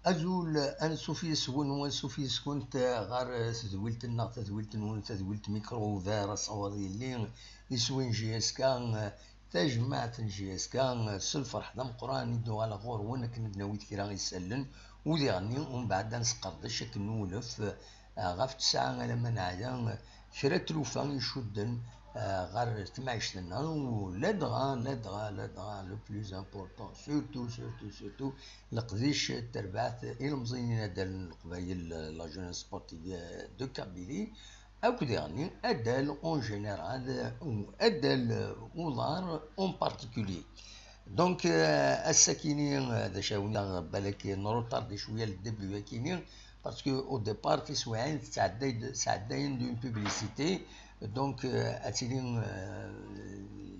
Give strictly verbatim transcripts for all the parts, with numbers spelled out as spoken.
Azul, ansuf yes-wen u ansuf yes-kunt ɣer tedwilt-nneɣ, tadwilt-nwen, tadwilt Micro Ouvert, asawaḍ yelli, iswi n J S K, tajmaɛt n J S K, s lferḥ d ameqqran i d-uɣaleɣ ɣur-wen akken ad d-nawi kra isallen, u diɣenni umbeɛd ad nesqerdec akken newlef ɣef ttesɛa alamma neɛya, kra n tlufa icudden ɣer temɛict-nneɣ, u ladɣa, ladɣa, ladɣa, le plus important, surtout, surtout, surtout, leqdic n terbaɛt ilemẓiyen inaddalen n Leqbayel, la jeunesse sportive de Kabylie, akk diɣenni addal en général, u addal uḍar en particulier. Donc, euh, ass-akini, euh, d acu awen-, balak nrutardi cwiya le début akini, parce que au départ tiswiɛin tettɛedday-d, sɛeddayen-d une publicité, donc, euh, ad tili, euh,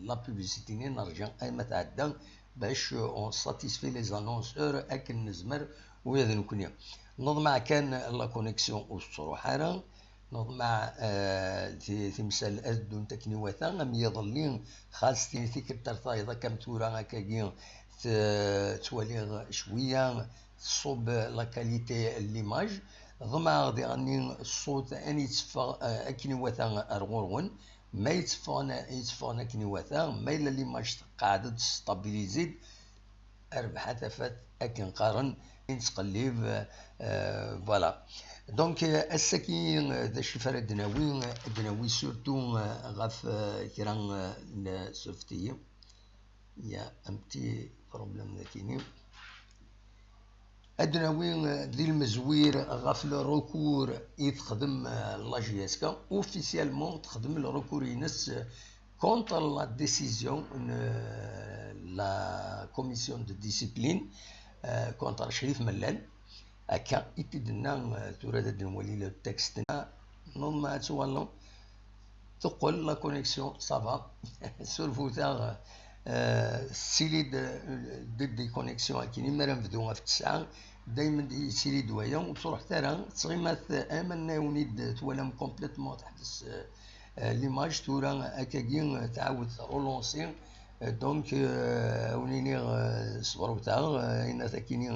la publicité-nni nerǧa arma tɛedda bac, euh, on satisfait les annonceurs akken nezmer ula d nekkni. Neḍmeɛ kan la connexion ur tettruḥ ara. Neḍmeɛ, eh, ti-, timsal ad ddunt akken iwata, am yiḍelli, xas ti-, tikkelt ar tayeḍ akka am tura akkagi, t-, ttwaliɣ cwiya tṣub la qualité n l'image. Ḍemɛeɣ diɣenni ṣṣut ad yetteffeɣ, eh, akken iwata ar ɣur-wen. Ma yetteffɣen, yetteffɣen akken iwata, ma yella l'image tqeɛɛed-d testabilizi-d, rrbeḥ a tafat akken qqaren, i nettqellib, euh, voilà. Donc, euh, ass-agi, euh, d acu ara d-nawi, ad d-nawi surtout, euh, ɣef, euh, kra, euh, n sufti. Il y a un petit problème dagini. Ad d-nawi, euh, di lmezwir ɣef le recours i texdem, euh, la J S K. Officiellement, texdem le recours-ines, euh, contre la décision n, euh, la commission de discipline, euh, contre Crif Mellal. Akka i t-id-tenna, euh, tura ad d-nwali le texte-nni. Non, ma ad twaliḍ. Teqqel la connexion, ça va. Surfut-aɣ, euh, tessili-d, euh, d, des connexions akken mi ara nebdu ɣef ttesɛa, daymen yettili-d waya, ur ttruḥet ara, ttɣimat, euh, amanna awen-id twalam complètement teḥbes, euh, euh, l'image, tura akkagi, euh, tɛawed relancer, euh, donc, euh, awen-iniɣ, euh, ṣebṛut-aɣ, euh, ayen akini,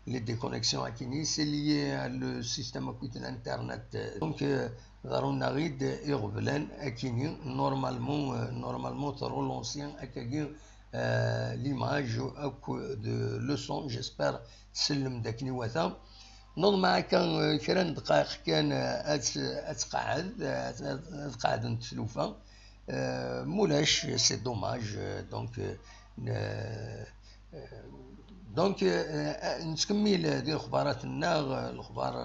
les déconnexions akini, c'est lié à le système akk n internet, euh, donc, euh, Ḍerrun-aɣ-id iɣeblan akini, normalement, euh, normalement, tṛulansi akkagi, euh, l'image akk de le son, j'espère tsellem-d akken iwata. Nḍemmeɛ akka, euh, kra n ddqayeq kan, euh, ad, ad tqeɛɛed, euh, ad, ad qeɛdent tlufa. Euh, mulac, c'est dommage, euh, donc, euh, n-, euh, donc, euh, euh, nettkemmil di lexbarat-nneɣ, euh, lexbar,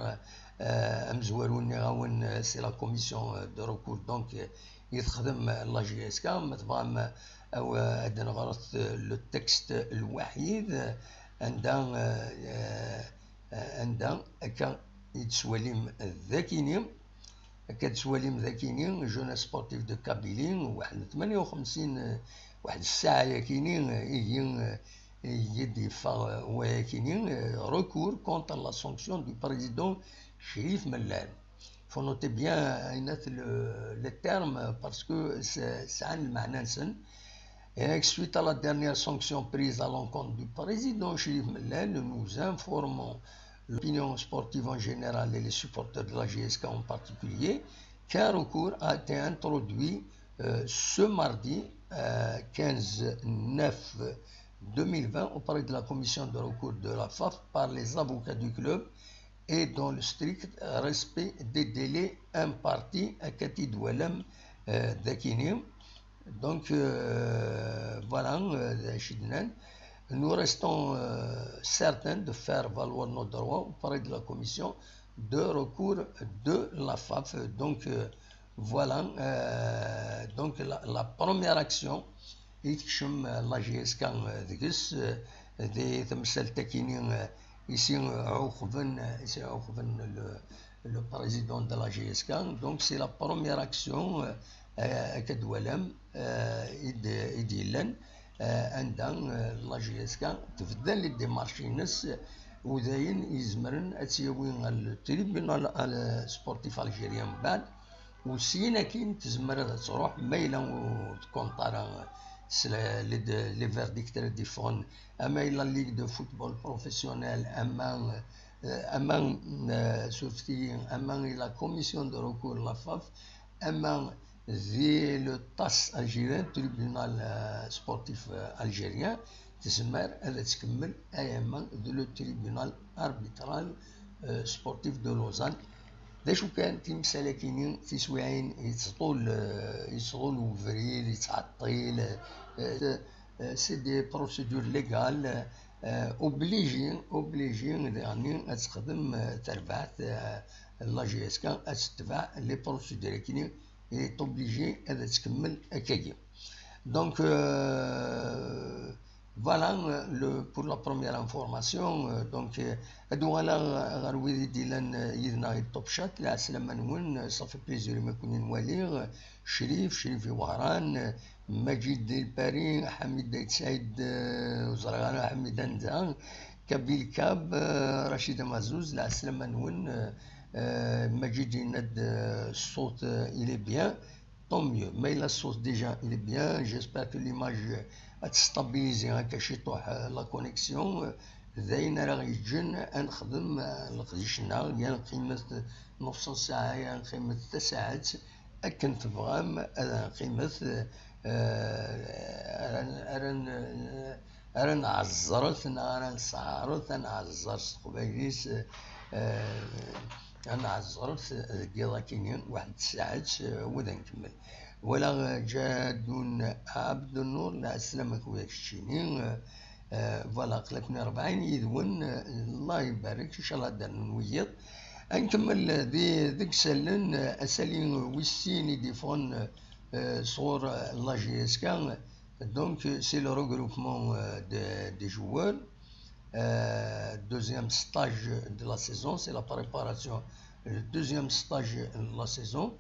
euh, amezwaru nniɣ-awen, euh, c'est la commission, euh, de recours, donc, euh, i texdem la J S K, ma tebɣam, euh, ad d-neɣret, euh, le texte lwaḥid, euh, anda, euh, euh, anda akka i d-tettwalim dakini, akka d-tettwalim dakini, Jeunesse Sportive de Kabylie, waḥed n tmanya u xemsin, euh, waḥed ssaɛa yakini, euh, igi, euh, igi d-yeffeɣ, euh, wayakini, euh, recours contre la sanction du président Chérif Mellal. Faut noter bien, euh, le, le terme parce que c'est, c'est un lmeɛna-nsen. Et suite à la dernière sanction prise à l'encontre du président Chérif Mellal, nous informons l'opinion sportive en général et les supporters de la J S K en particulier qu'un recours a été introduit, euh, ce mardi, euh, quinze neuf deux mille vingt auprès de la commission de recours de la F A F par les avocats du club et dans le strict respect des délais impartis, akka i d-twalam, euh, dakini. Donc, euh, voilà, euh, d acu i d-nnan. Nous restons, euh, certains de faire valoir nos droits auprès de la commission de recours de la F A F. Donc, euh, voilà, euh, donc la, la première action i tekcem, euh, la J S K, euh, deg-s, euh, di temsalt-akini, euh, i s-ɛuqben, euh, i s-ɛuqben le, le président de la J S K. Donc, c'est la première action, euh, euh, akka d-twalam, euh, i d-, i d-yellan, euh, anda, euh, la J S K tebda les démarches-ines, euh, u d ayen izemren ad tt-yawi ɣer le tribunal, euh, sportif algérien mbeɛd. U syin akkin tezmer ad tṛuḥ ma yella ur tkunṭ ara s la-, les, les verdicts ara d-yeffɣen, ama i la Ligue de football professionnel, ama, euh, ama, euh, surfet-iyi, ama i la commission de recours, la F A F, ama di le TAS algérien, tribunal, euh, sportif, euh, algérien, tezmer ad tkemmel, ama d le tribunal arbitral, euh, sportif de Lausanne. D acu kan, timsal-akini, tiswiɛin, yettḍul, euh, yettḍul ubrid, yettɛeṭṭil, euh, euh, c'est des procédures légales, euh, obligé, obligé, daɣen ad texdem, euh, terbaɛt, euh, la J S K, ad tetbeɛ les procédures-akini, il est obligé ad tkemmel akkagi. Donc, euh, voilà, euh, le, pour la première information, euh, donc, euh, ad uɣaleɣ ɣer wid i d-yellan, euh, yid-neɣ i Top Chat, lɛeslama-nwen, euh, ça fait plaisir i ma ken-nwali, euh, Crif, Crif i Wehran, euh, Maǧid di Lpari, Ḥamid Ayt Saɛid, euh, ur ẓriɣ ara Ḥamid anda, Kabil Kab, euh, Racid Amazuz, lɛeslama-nwen, euh, euh, Maǧid yenna-d, euh, ṣṣut, euh, il est bien. Tant mieux. Ma yella ṣṣut déjà, il est bien. J'espère que l'image, euh, ad testabiliser akka ciṭuḥ, euh, la connexion. Euh, d ayen ara ɣ-yeǧǧen ad nexdem, euh, leqdic-nneɣ, ya nqqimet nus n ssaɛa, ya nqqimet tasaɛet, akken tebɣam ad nqqimet, euh, ara, ara, ara nɛeẓẓret neɣ ara nseɛret, ad nɛeẓẓer s teqbaylit, eh, ad nɛeẓẓret deg yiḍ akini, waḥed tsaɛet, eh, u ad nkemmel. Wala, eh, Ǧadun Ɛebdennur, lɛeslama-k ula d keččini, eh, eh, voilà, aql-aken rebɛin yid-wen, eh, Allah ibarek, ncallah ad d-rnun wiyiḍ. Ad nkemmel di, deg isallen, eh, asali wis sin i d-yeffɣen, eh, sɣur, eh, la J S K, Donc, euh, c'est le regroupement, euh, de, des joueurs. Euh, deuxième stage de la saison, c'est la préparation, le deuxième stage de la saison.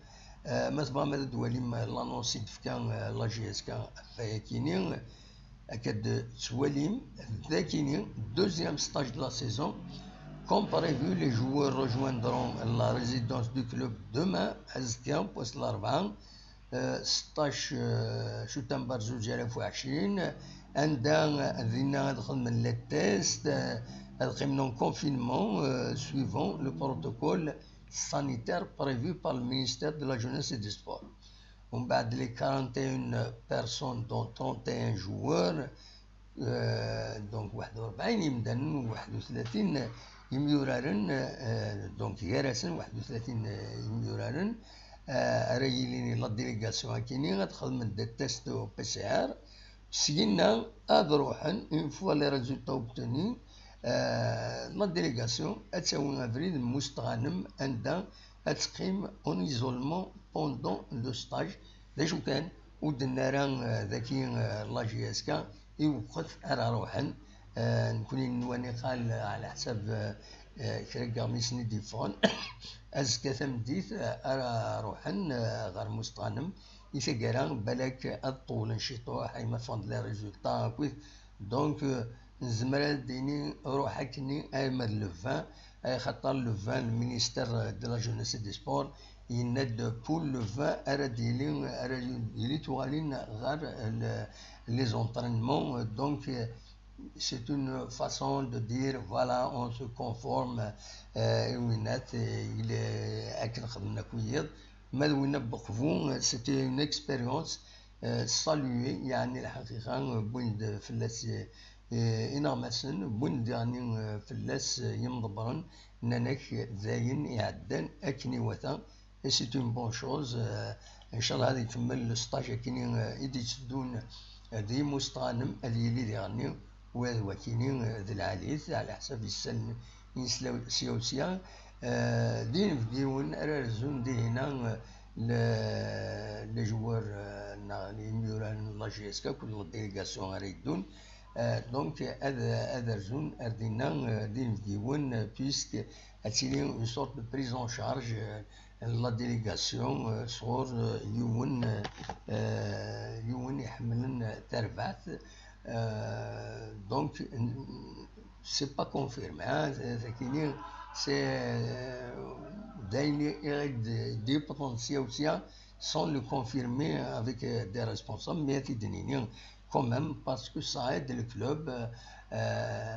Euh, ma tebɣam ad twalim l'annonce i d-tefka, euh, la J S K ɣef wayakini, akka d-tettwalim dakini, deuxième stage de la saison. Comme prévu, les joueurs rejoindront la résidence du club demain, azekka, wass n larebɛa. Eh, seṭṭac, eh, sutamber zuǧ alaf u ɛecrin, anda, eh, dinna ad xedmen les tests, eh, ad qqimen en confinement, eh, suivant le protocole sanitaire prévu par le ministère de la Jeunesse et des Sports. Umbeɛd, les quarante et une personnes, dont trente et un joueurs, eh, donc waḥed u rebɛin imdanen, waḥed u tlatin imyuraren, eh, donc gar-asen waḥed u tlatin imyuraren, eh, ara yilin la délégation akini ad xedmen des tests au P C R. Syenna ad ruḥen, une fois les résultats obtenus, eh, la délégation ad tawi abrid n Mustɣanem, anda ad teqqim en isolement pendant le stage. D acu kan, ur d-tenna ara, eh, daki, eh, la J S K iweqqet ara ruḥen. Eh, nekni nwa niqal, eh, ɛla ḥsab, eh, eh, kra n yiɣmisen i d-yeffɣen. Azekka tameddit, eh, ara ruḥen, eh, ɣer Mustɣanem. I taggara, balak ad ṭewlen ciṭuḥ, ay ma ffɣen-d les résultats akkit. Donc, eh, nezmer ad d-nini ruḥ akkenni arma d le vingt, axaṭer le vingt, le ministère de la Jeunesse et des Sports yenna-d pour le vingt ara d-yili, ara yili tuɣalin ɣer le, les entraînements. Donc, eh, c'est une façon de dire, voilà, on se conforme, eh, i winat, eh, il est, akken xedmen akk wiyiḍ. Ma d winna n Beqbu, eh, c'était une expérience, eh, saluée, yeɛni lḥaqiqa, eh, wwin-d fell-as, eh, ineɣmasen, wwin-d daɣen, eh, fell-as, eh, yimḍebbren, nnan-ak d ayen iɛeddan akken iwata. Et c'est une bonne chose. Eh, ncallah ad ikemmel le stage akini, eh, i d-itteddun, eh, d Imusṭanem, ad yili diɣenni wa d wakini, eh, d lɛali-t, ɛla ḥsab isallen-is sya u sya. Eh, d inebgiwen ara rzun dihina, eh, le, les joueurs, eh, neɣ imyuran n la J S K akked la délégation ara yeddun. Eh, donc, ad, ad rzun ar dinna, eh, d inebgiwen, eh, puisque ad tili une sorte de prise en charge, eh, la délégation, eh, sɣur, eh, yiwen, eh, yiwen iḥemmlen, eh, tarbaɛt. Eh, donc, n-, c'est pas confirmé, hein, c'est, c'est kini, c'est, eh, d ayen i, i d-, d-yewwḍen sya u sya, sans le confirmer avec, euh, des responsables, mais ad t-id-nini quand même, parce que ça aide le club, euh, euh,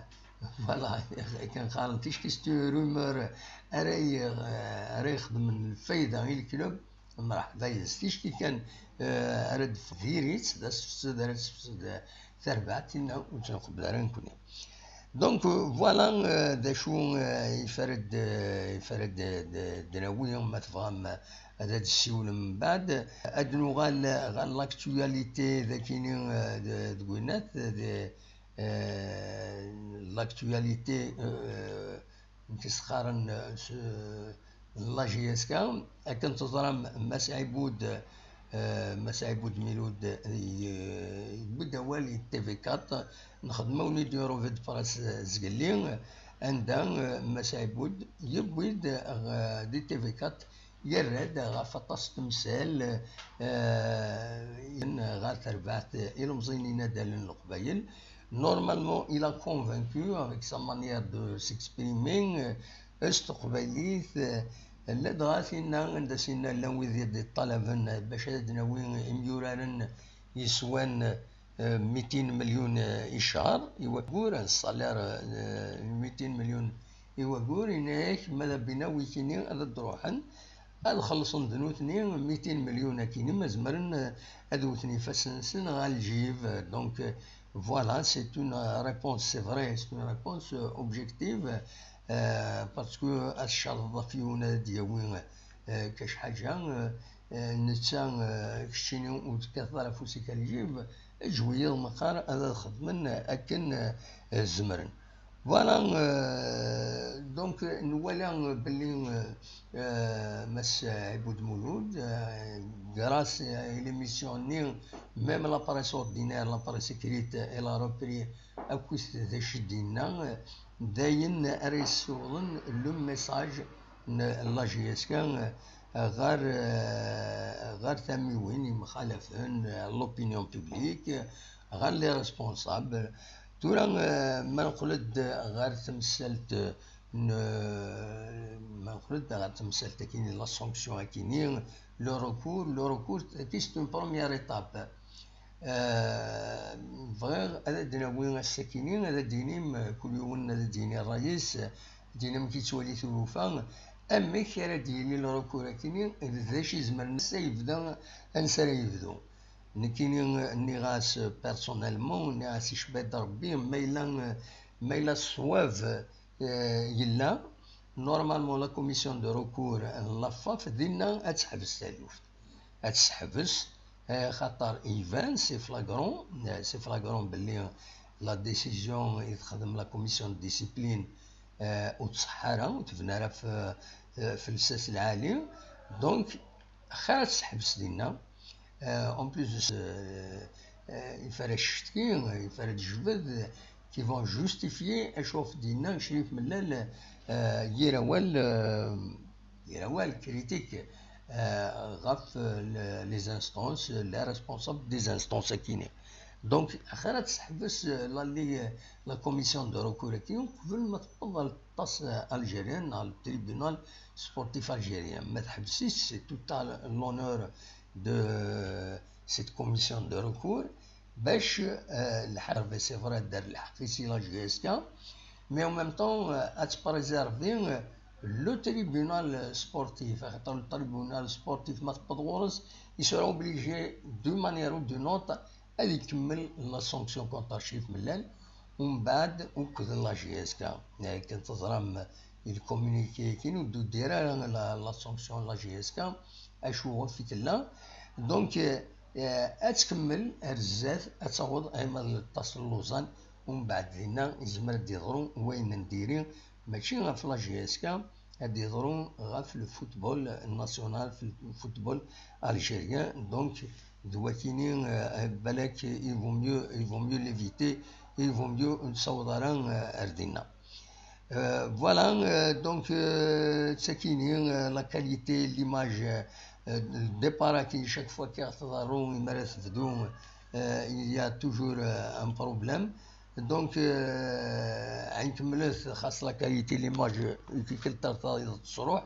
voilà, akken qqaren, ticki c'est une rumeur ara y-, ara ixedmen lfayda i le club, mreḥba yes, ticki kan, euh, ara d-tefk diri-tt, d asefsed ara tesfesed tarbaɛt, tinna ur tt-nqebbel ara nekni. Donc, euh, voilà, euh, d acu, euh, ifred, euh, ifred d, d, d nawi, ma tebɣam, euh, ad d-ssiwlem mbeɛd. Ad nuɣal ɣer l'actualité d akini, euh, d, d winat, d, euh, l'actualité, euh, n tisxaren, euh, s-, n la J S K. Akken teẓram, Mass Ɛibud, euh, Mass Ɛibud Milud, euh, y-, yewwi-d awal i T V quatre. Nxeddem-awen-id une revue de presse, euh, zgelli, anda, euh, Mass Ɛibud yewwi-d, euh, di T V quatre, yerra-d ɣef aṭas n temsal, euh, ɣer terbaɛt ilemẓiyen inadalen n Leqbayel. Normalement, il a convaincu avec sa manière de s'exprimer, euh, s teqbaylit, euh, ladɣa tinna anda s-inna llan wid i d-iṭalaben bac ad d-nawi imyuraren yeswan, euh, mitin milyun, euh, i ccher, i wayyur, un salaire, euh, mitin milyun i wayyur, yenna-yak ma d abina wikini ad d-ruḥen, ad xellṣen d nutni mitin milyun akini, ma zemren, eh, ad wten ifassen-nsen ɣer lǧib. Donc, eh, voilà, c'est une, eh, réponse, c'est vrai, c'est une réponse, eh, objective, eh, parce que ad tcerḍeḍ ɣef yiwen ad d-yawi, eh, kac ḥaǧa, eh, eh, netta, eh, keččini ur tekkateḍ ara afus-ik ɣer lǧib, eǧǧ wiyiḍ meqqar ad, ad xedmen akken, eh, zemren. Voilà, euh, donc, nwala belli, euh, euh, Mass Ɛibud Mulud, euh, grâce à l'émission-nni, même la presse ordinaire, la presse écrite, elle a repris akk d acu i d-yenna, euh, d ayen ara yessiwḍen le message n la J S K, euh, ɣer, euh, ɣer tamiwin yemxalafen, euh, l'opinion publique, ɣer les responsables. Tura, eh, ma neqqel-d ɣer temsalt n, ma neqqel-d ɣer temsalt akini, la sanction akini, le recours, le recours, c'est une première étape. Eh, bɣiɣ ad d-nawi ass-akini, ad d-inim, kul yiwen ad d-yini ṛṛay-is, ad d-yini amek yettwali tilufa, amek ara d-yili le recours akini, d acu izemren, ansa yebda, ansa ara yebdu. Nekkini nniɣ-as personnellement, nniɣ-as icba-d Rebbi, ma yella, ma yella ṣṣwab, Eh, yella, normalement, la commission de recours n la FAF dinna ad teḥbes taluft. Ad teḥbes, eh, xaṭer iban, c'est flagrant, eh, c'est flagrant belli la décision i texdem la commission de discipline, eh, ur tṣeḥḥa ara, ur tebni ara f-, eh, f lsas lɛali. Donc, xir ad teḥbes dinna. Euh, en plus de ce, euh, euh, il fallait acheter, il fallait des jeux qui vont justifier acu ɣef d-yenna Crif Mellal, euh, yir awal, euh, yir awal critique, euh, ɣef, euh, le-, les instances, les responsables des instances akini. Donc, xir ad teḥbes, euh, la, les, la commission de recours akini, qbel ma tewweḍ ɣer le ṭṭas, euh, algérien, ɣer le tribunal sportif algérien. Ma teḥbes-it, c'est tout à l'honneur de cette commission de recours. Bac, euh, lḥerb, c'est vrai, dar lḥeqq-is i la J S K, mais en même temps, euh, ad tpréserver, euh, le tribunal sportif. Axaṭer le tribunal sportif, ma tewweḍ ɣur-s, il sera obligé, d'une manière ou d'une autre, ad ikemmel la sanction contre Crif Mellal, umbeɛd akked la J S K. Akken teẓram, le communiqué-agi ur d-tudir ara la, la sanction n la J S K, acu ɣef i tella. Donc, euh, ad tkemmel ar zdat, ad taweḍ arma d ṭṭas n Lausanne, umbeɛd dinna yezmer ad d-yeḍru wayen n diri, mačči ɣef la J S K, ad d-yeḍru ɣef le football national, f le football algérien. Donc, d wakini, euh, balak, il vaut mieux, il vaut mieux l'éviter, il vaut mieux ur nessaweḍ ara, euh, ar dinna. Euh, voilà, euh, donc, euh, d takini, euh, la qualité, l'image, euh, le départ, qui, chaque fois qu'il y a un, euh, il y a toujours, euh, un problème. Donc, euh, ad nkemmlet, xas la qualité, l'image, i tikkelt ar tayeḍ tesruḥ.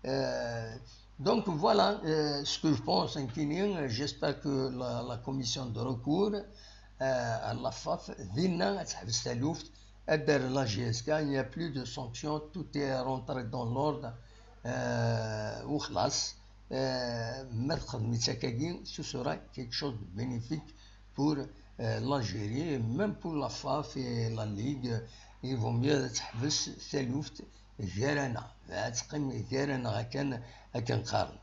Euh, donc voilà, euh, ce que je pense, nekkini, j'espère que la, la commission de recours, euh, à la FAF, dinna ad teḥbes taluft, ad d-terr la J S K, il n'y a plus de sanctions, tout est rentré dans l'ordre, euh, u xlas. Euh, ma texdem-itt akkagi, ce sera quelque chose de bénéfique pour, euh, l'Algérie, même pour la FAF et la Ligue. Il vaut mieux ad teḥbes taluft gar-aneɣ, ad teqqim gar-aneɣ akken, akken qqaren.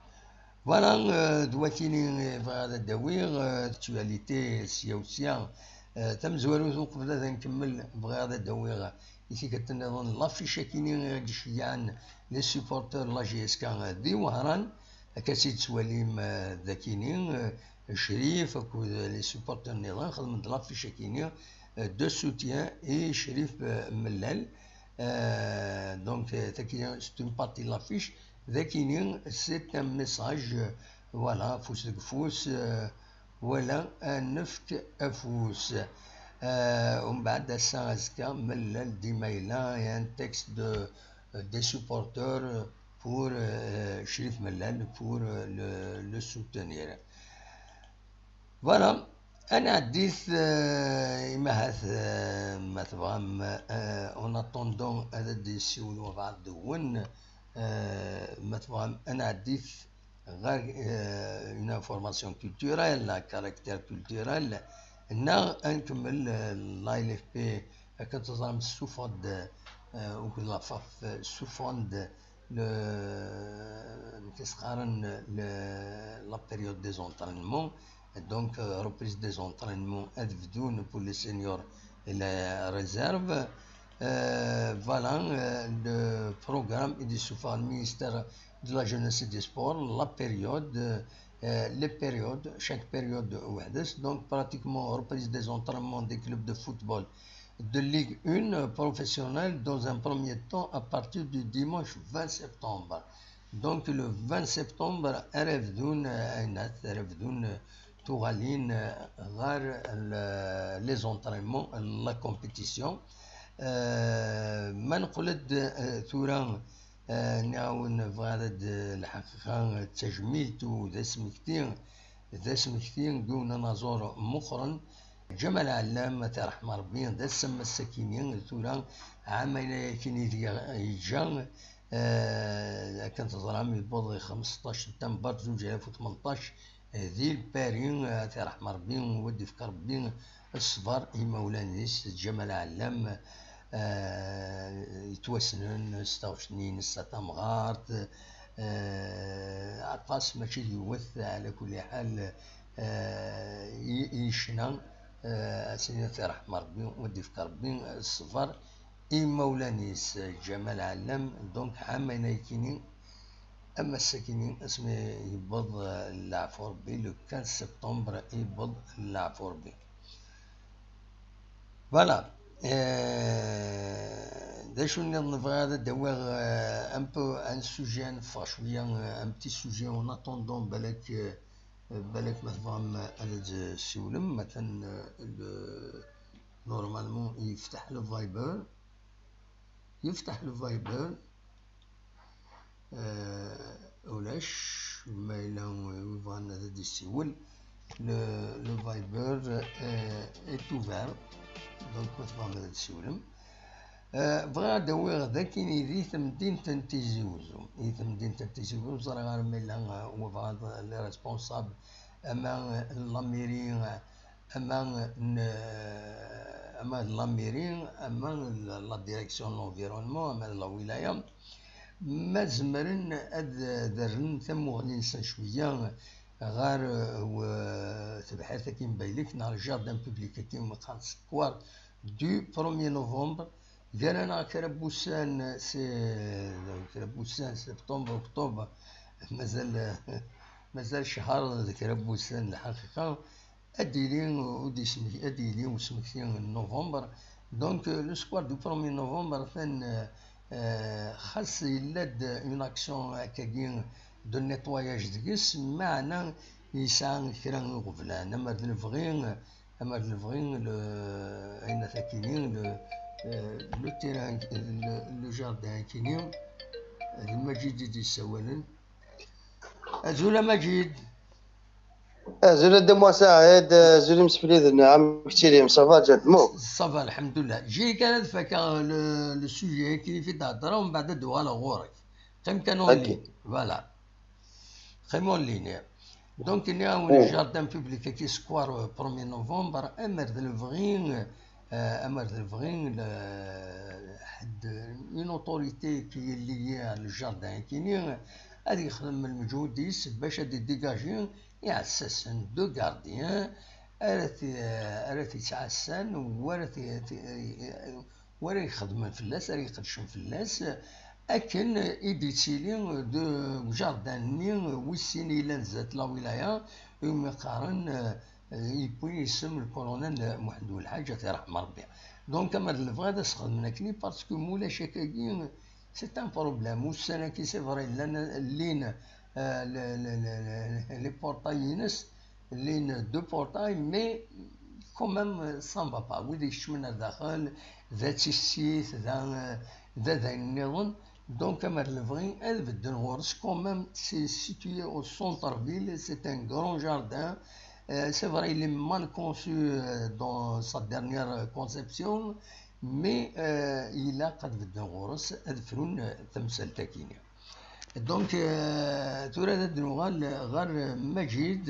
Voilà, euh, d wakini i bɣiɣ ad d-awiɣ, euh, actualité sya u sya. Euh, tamezwarut uqbel ad nkemmel, bɣiɣ ad d-awiɣ i tikkelt nniḍen l'affiche akini i d-iceyyɛen les supporters n la J S K di Wehran, akka tt-id-tettwalim, euh, d akini, euh, Crif akked les supporters nniḍen xedmen-d l'affiche akini, euh, de soutien i Crif, euh, Mellal. Euh, donc, euh, c'est une partie de l'affiche. D akini, c'est un message, euh, voilà, afus deg ufus, euh, wala ad nefk afus. Euh, umbeɛd ass-a azekka, Mellal dima yella, il y a un texte de, euh, des supporters pour, euh, Crif Mellal, pour, euh, le, le soutenir. Voilà. Ad nɛeddit, euh, imahat, euh, ma tebɣam, euh, en attendant ad d-yessiwel wabɛaḍ deg-wen, euh, ma tebɣam ad nɛeddit ɣer, euh, une information culturelle, à caractère culturel, neɣ ad nkemmel, euh, la L F P, akken teẓram, tessuffeɣ-d, euh, akked la FAF, euh, ssuffɣen-d le, amek i s-qqaren, le, la période des entraînements. Donc, euh, reprise des entraînements ad bdun pour les seniors et les réserves. Euh, voilà, euh, le programme est de sous le ministère de la Jeunesse et des Sports, la période, euh, les périodes, chaque période وحدها. Donc, pratiquement, reprise des entraînements des clubs de football de Ligue un professionnelle dans un premier temps à partir du dimanche vingt septembre. Donc, le vingt septembre, ara bdun, euh, aynat, ara bdun, euh, tuɣalin, euh, ɣer le, les entraînements, la compétition. Euh, ma neqqel-d, euh, tura, euh, nniɣ-awen bɣiɣ ad d-, lḥaqiqa, d tajmilt u d asmekti, d asmekti n yiwen anaẓur meqqren, Ǧamal Ɛellam, ad t-iṛḥem Ṛebbi, d asemmas-agi-nni, tura ɛamayen-agi i yeǧǧa, eh, akken teẓram, yewweḍ i xemseṭṭac september zuǧ alaf u tmenṭac, eh, di Lpari, eh, ad t-iṛḥem Ṛebbi, u ad d-ifk Ṛebbi ṣṣber i yimawlan-is, Ǧamal Ɛellam, eh, yettwassnen s taɣect-nni-ines d tamɣart, eh, aṭas, mačči d yiwet, ɛla kulli ḥal, eh, i, i yecna, eh, ad s-nini ad t-iṛḥem Ṛebbi, u ad d-ifk Ṛebbi ṣṣber i imawlan-is, Ǧamal Ɛellam, donc ɛam ayen ay kini, am ass-akini, asmi yewweḍ, eh, leɛfu Ṛebbi, le quinze septembre i yewweḍ leɛfu Ṛebbi. Voilà. Eh, d acu nniḍen bɣiɣ ad d-awiɣ, eh, un peu un sujet, ad neffeɣ cwiya, eh, un petit sujet en attendant, balak, eh, balak ma tebɣam ad d-ssiwlem, matan, eh, le, normalement yefteḥ le Viber. Yefteḥ le Viber. Eh, ulac, ma yella win yebɣan ad d-yessiwel, le, le Viber, eh, est ouvert. Donc, ma tebɣam ad d-tessiwlem. Eh, bɣiɣ ad d-awiɣ d akin di temdint n Tizi Uzzu. Di temdint n Tizi Uzzu, ẓriɣ ar ma yella, eh, wabɣaḍ les responsables, ama, eh, n la mairie, eh, ama n, ama d la mairie, ama d la direction de l'environnement, ama d la wilaya, ma zemren ad, ad rren tamuɣli-nsen cwiya ɣer, eh, w-, tebḥirt-agi n Baylek, neɣ le jardin public-agi, meqqar Square du premier novembre, gar-aneɣ kra n wussan, si, kra n wussan, septembre, octobre, mazal, mazal ccher d kra n wussan, lḥaqiqa, ad d-yili, ur d-yesmek-, ad d-yili usmekti n novembre. Donc, euh, le soir du premier novembre, atan, euh, euh, xas yella-d une action akkagi de nettoyage deg-s, meɛna yesɛa kra iɣeblan, amer d lebɣi, amer d lebɣi, le, ayen akini, le, euh, le terrain, le, le jardin akini, d Maǧid i d-yessawalen. Azul a Maǧid. Azul a Dda Muḥ Saɛid, azul imsefliden, amek tettili? Ça va, ǧǧant muk? Ça va, lḥemdullah. Jiri kan ad fakeɣ le, le sujet akken i fi d-heddreɣ, mbeɛd ad d-uɣaleɣ ɣur-k. Qqim kan en ligne. Voilà. Qqim en ligne. Donc, nniɣ-awen le jardin public-agi Square, euh, premier novembre, amer d lebɣi, euh, amer d lebɣi, le, ḥedd, une autorité qui est liée à le jardin akini, ad yexdem lmeǧhud-is bac ad idégagi iɛessasen, deux gardiens, ara t-, ara t-yettɛassan, u ara t-, t-, u ara ixedmen fell-as, ara iqeddcen fell-as, akken i d-yettili deg ujardin-nni wis sin yellan zdat la wilaya, umi qqaren, euh, yewwi isem le colonel Muḥend Welḥaǧ, ad t-iṛḥem Ṛebbi. Donc, amer d lebɣi ad as-xedmen akkenni, parce que ma ulac akkagi, c'est un problème. Ussan-agi, c'est vrai, llan, llin, euh, le, le, le, le, les portails-ines, llin deux portails, mais quand même, euh, ça ne va pas. Wid ikeččmen ar daxel, d tissit, d, euh, d ayen nniḍen. Donc, amer d lebɣi ad bedden ɣur-s. Quand même, c'est situé au centre-ville, c'est un grand jardin. Euh, c'est vrai, il est mal conçu, euh, dans sa dernière conception, mais, euh, ilaq ad bedden ɣur-s, ad frun, euh, tamsalt-agi. Donc, euh, tura ad nuɣal ɣer Maǧid.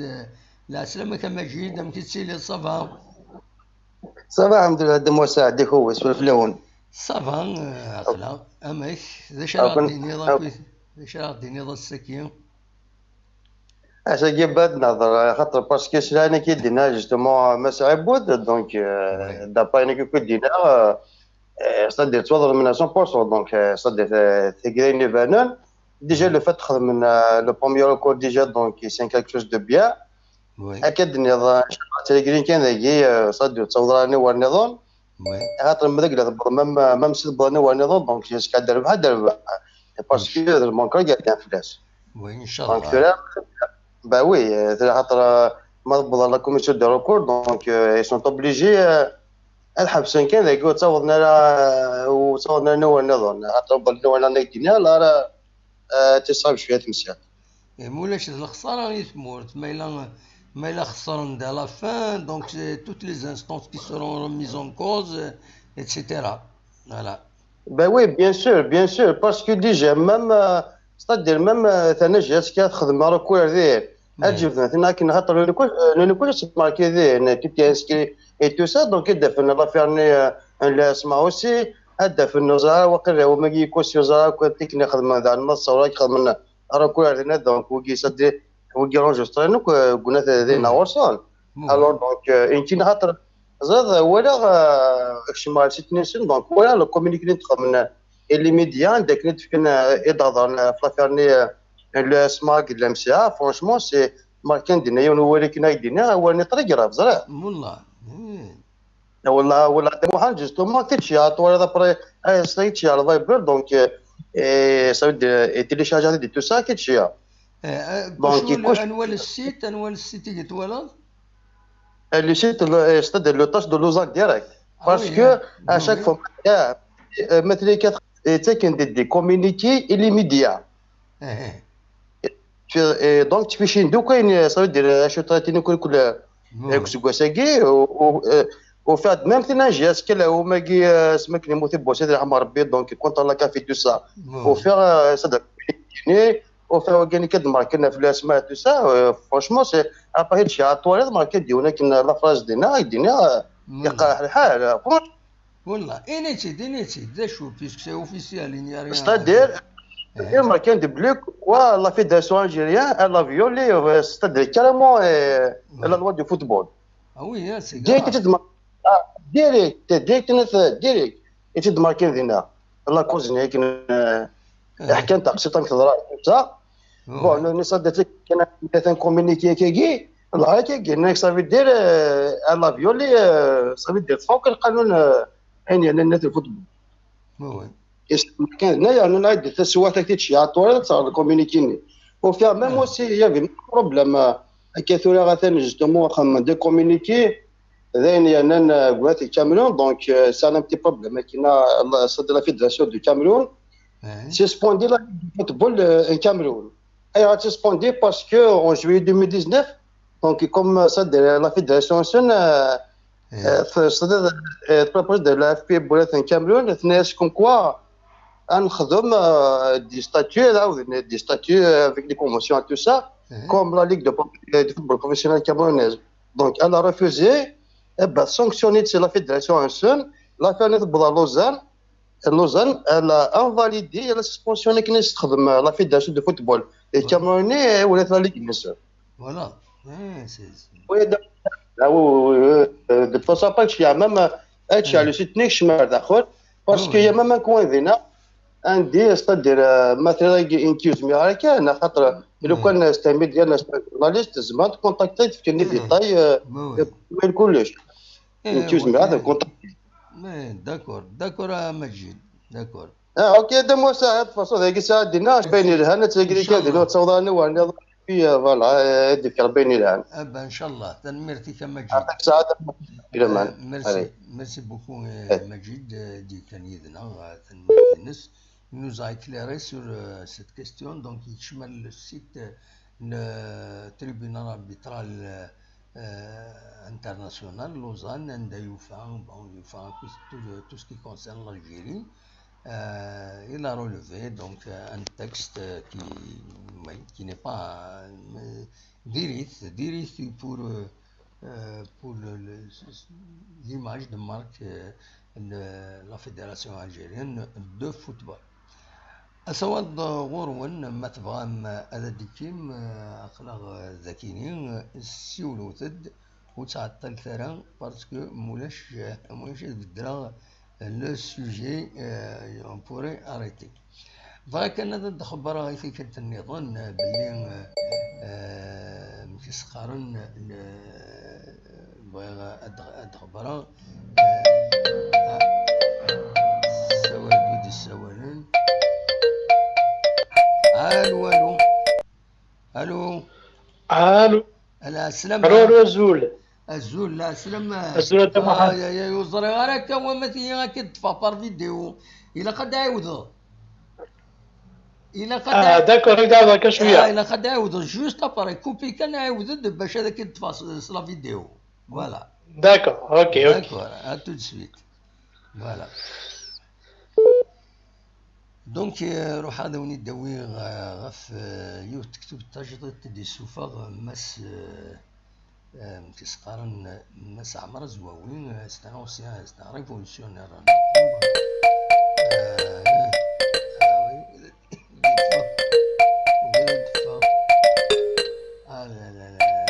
Lɛeslama-k a Maǧid, amek i tettiliḍ, ça va? Ça va, alḥemdulillah, Dda Muḥ Saɛid, amek i tettiliḍ? Ça va, euh, aql-aɣ. Amek? D acu ara ɣ-d-tiniḍ akk? D acu ara ɣ-d-tiniḍ ass-agi? Ass-agi bad nehḍer, xaṭer parce que slan-agi d-yenna justement Mass Ɛibud, donc, euh, d'après ayen akk i d-yenna, euh, euh, c'est-à-dire ttwaḍelmen à cent pour cent, donc, euh, c'est-à-dire, euh, tagi d ayen ibanen. Déjà, le fait xedmen, euh, le premier recours, déjà, donc, c'est quelque chose de bien. Akka d-tenniḍ, euh, ttreggrin kan dagi, euh, c'est-à-dire ttawḍen aniwer nniḍen. Xaṭer ma d agla tewweḍ, même, même si tewweḍ aniwer nniḍen, donc, jusqu'à d rrbeḥ, d rrbeḥ. Parce que d lmunkar i yeɛeddan fell-as. Oui, inchallah. Donc, tura, bah oui, euh, tura xaṭer, euh, ma tewweḍ la commission de recours, donc, euh, ils sont obligés, euh, ad ḥebsen kan dagi, ur ttawḍen ara, euh, ur ttawḍen ara aniwer nniḍen. Xaṭer wwḍen aniwer nniḍen, alors, euh, euh, تصعب شوية تمسيات. Eh, ma ulac d lexsara i tmurt, ma yella, ma yella xesren dès la fin, donc c'est toutes les instances qui seront remises en cause, euh, et cetera. Voilà. Ben oui, bien sûr, bien sûr, parce que déjà, même, euh, c'est-à-dire, même, euh, tanajet qui a خدمة recours دير. Ad jebden tin akken xaṭer le recours, euh, le recours c'est marqué دير, tout est inscrit et tout ça, donc il défend l'affaire, euh, l'asma aussi, ad d-afen, ur ẓriɣ ara, waqila wamagi yekkusi, ur ẓriɣ akk akken i xedmen daɣen, ma tṣawra i xedmen ara akk ar dinna, donc wigi sadi, wigi enregistré akk, euh, guna dinna ɣur-sen. Alors, donc, euh, inkin xaṭer, ẓriɣ, walaɣ, euh, kecmeɣ ar site-nsen, donc walaɣ le communiqué i d-xedmen, euh, i les médias, anda akken i d-fkan, euh, i d-hedren, euh, ɣef l'affaire-nni, euh, le S M A akked la M C A, franchement, c'est marqué dinna yiwen wawal akken ay d-yenna, awal-nni très grave, ẓriɣ. Wallah. Wallah, wallah, d Muḥend, justement, kečč ya, twalaḍ après, eh, ça, kečč ya, le Viber, donc, euh, et ça veut dire, et télécharger et tout ça, kečč ya. Eh, eh, donc, il couche. Anwa le site, anwa le site i twalaḍ? Eh, le site, le, eh, c'est-à-dire le tâche de Lausanne direct. Ah parce oui, que, hein, à chaque fois, eh, eh, mettre les quatre, et tu sais, qu'il y a des, des communiqués et les médias. Eh, eh. Et donc, tu fais chez nous, quoi, ça veut dire, euh, je suis traité, nous, quoi, quoi, euh, ouais. Avec ce gars, c'est gay, au, au, euh, au fait, même si j'ai ce qu'elle a, au magi, euh, ce mec, il m'a fait bosser de la marbe, donc, quand on l'a café, tout ça. Ouais. Au faire, euh, ça, de, au faire, on gagne que de marquer, la flèche, tout ça, euh, franchement, c'est, à part, je suis à toi, là, de marquer, de, on a qu'une, la phrase de, na, de, na, euh, ouais. يقع الحال، franchement. Wallah, ini-tt-id, ini-tt-id, d acu, puisque c'est officiel, il n'y a rien à dire. C'est-à-dire, eh, c'est-à-dire, marqué de bleu, quoi, la fédération algérienne, elle a violé, euh, c'est-à-dire, carrément, euh, ouais. La loi du football. Ah oui, hein, c'est grave. Direct, c'est de mar-, ah, direct, direct, net, direct. Et c'est de marqué, dina. La cause, n'est qu'une, euh, eh. Ḥkan taqsiṭ amek teḍra, tout ça. Bon, ouais. Nous, nous, ça, des, كان un communiqué, كي، كي، لا، كي، كي، ça veut dire, euh, elle a violé, euh, ça veut dire, فوق القانون, euh, يعني، يعني، net الفوتبول. Oui, oui. كان هنايا، أنا نعد التسوات هكا تشي، عطوري، تصار الكومينيكيني. وفيها même aussi، il y avait un problème, euh, هكا ثورة غاثان، justement، خم، des communiqués، ذين ينن، آه، قوات الكاميرون، donc, euh, c'est un petit problème. كاينة، c'est de la fédération du Cameroun. Suspendé la Ligue de football, euh, en Cameroun. Elle a suspendu parce que en juillet deux mille dix-neuf, donc comme ça, de la fédération, euh, euh, c'est-à-dire, euh, propose de la F P pour être en Cameroun, c'est comme quoi, on a, euh, des statuts, là, des statuts, euh, avec des conventions et tout ça, comme la Ligue de, de football professionnel camerounaise. Donc, elle a refusé, eh ben, sanctionné, c'est la fédération en seul, la fait aller à Lausanne, Lausanne, elle a invalidé la suspension كنا تخدم la fédération de football. Et Camerounais, ولا la Ligue, bien sûr. Voilà. Oui, c'est, c'est oui, donc, là, oui, oui, oui, euh, de toute façon, après, il y a même, euh, il y a le site نيك شمال داخل, parce qu'il y a même un coin هنا, عندي, c'est-à-dire, euh, مثلا, يمكن زميرة كان خاطر لو كان c'est un média, c'est un journaliste, زعما تكونتاكتي تفكرني détail, euh, وين كلش. يمكن زميرة تكونتاكتي. D'accord, d'accord, à Majid, d'accord. Ah, ok, de moi ça, de toute façon, ذاك الساعة دينا باين لها، أنا تلقى كان دينا تصور أنا وأنا في، voilà, هذيك باين لها. إن شاء الله، تنميرتك يا مجيد. يعطيك الصحة. Merci, merci beaucoup, euh, Majid, euh, دي كان يدنا, euh, تنميرتي نس. Il nous a éclairé sur, euh, cette question. Donc, يشمل le site, euh, le tribunal arbitral, euh, euh, international, Lausanne, anda yufa, bon, yufa tout, tout ce qui concerne l'Algérie. Euh, il a relevé donc, euh, un texte qui, oui, qui n'est pas, euh, direct, direct pour, euh, euh, pour le, le, l'image de marque, euh, de la Fédération algérienne de football. Asawaḍ ɣur-wen, ma tebɣam ad d-tekkim, eh, aql-aɣ, eh, dakini, eh, siwlet-d, ur ttɛeṭṭilet ara, parce que mulac, eh, mulac ad beddleɣ le sujet, eh, on pourrait arrêter. Bɣiɣ kan ad d-xebbreɣ i tikkelt nniḍen, eh, belli, eh, eh, amek i s-qqaren, eh, bɣiɣ ad, ad xebbreɣ. Ah, ssawal-d wid issawalen. Alo, alo. Alo. Alo. Ala, slam. Alo, alo, azul. Azul, la, slam. Azul, a Dda Muḥend. Ay, ay, ay, ur ẓriɣ ara akka wama tili akka ṭṭfeɣ par vidéo. Ilaq ad d-ɛiwdeɣ. Ilaq ad, ah, d'accord, ad ɛiwdeɣ kan cwiya. Ah, ilaq ad d-ɛiwdeɣ juste après. Couper kan, ɛiwed-d bac ad ak-ṭṭfeɣ s, s la vidéo. Voilà. D'accord, ok, ok. D'accord, à tout de suite. Voilà. Donc, euh, ruḥ ad awen-id-awiɣ, euh, ɣef, euh, yiwet tektubt tajdiṭ i d-yessufeɣ, euh, Mass, euh, euh, amek i s-qqaren, euh, Mass Ɛmer Azwawi, euh, c'est un ancien, c'est un révolutionnaire. Ah, ah, oui. Tugi ad d-teffeɣ. Ah, la, la, la, la.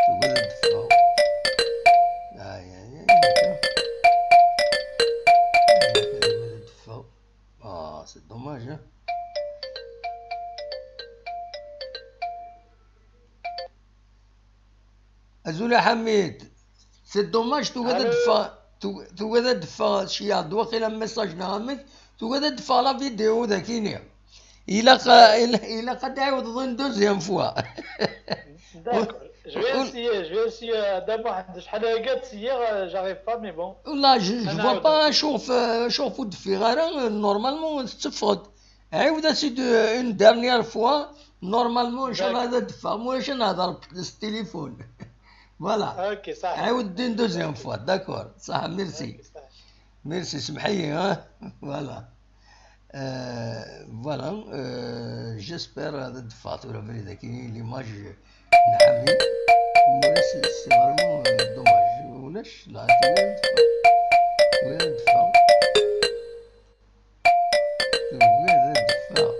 Tugi ad d-teffeɣ. Ay, ay, ay, ay. Tugi ad d-teffeɣ. Ah, c'est dommage, hein. Azul a Ḥamid. C'est dommage, tugi ad d-teffeɣ, tu-, tugi ad d-teffeɣ cyaḍ, waqila message neɣ amek, tugi ad d-teffeɣ la vidéo dagini. Ilaq, ilaq, ilaq ad d-tɛiwdeḍ une deuxième fois. D'accord. Je vais essayer, je vais essayer, euh, d'abord, je, je, j'arrive pas, mais bon. Wallah, je, je vois pas acuɣef, euh, acuɣef ur d-teffiɣ ara, euh, normalement, tetteffeɣ-d. Ɛiwed-as-id, euh, une dernière fois. Normalement, inchallah, ad d-teffeɣ. Ma ulac, ad nehder s téléphone. Voilà. Ok, ça. Ɛiwed une deuxième fois, d'accord. Ça, merci. Ok, ça. Merci, semḥ-iyi, hein. Voilà. Euh, voilà, euh, j'espère ad d-teffeɣ tura abrid-agi, l'image n Ḥamid. Mais c'est, c'est vraiment, euh, dommage. Ulac, la, tura ad d-teffeɣ. Tura ad d-teffeɣ. Tura ad d-teffeɣ.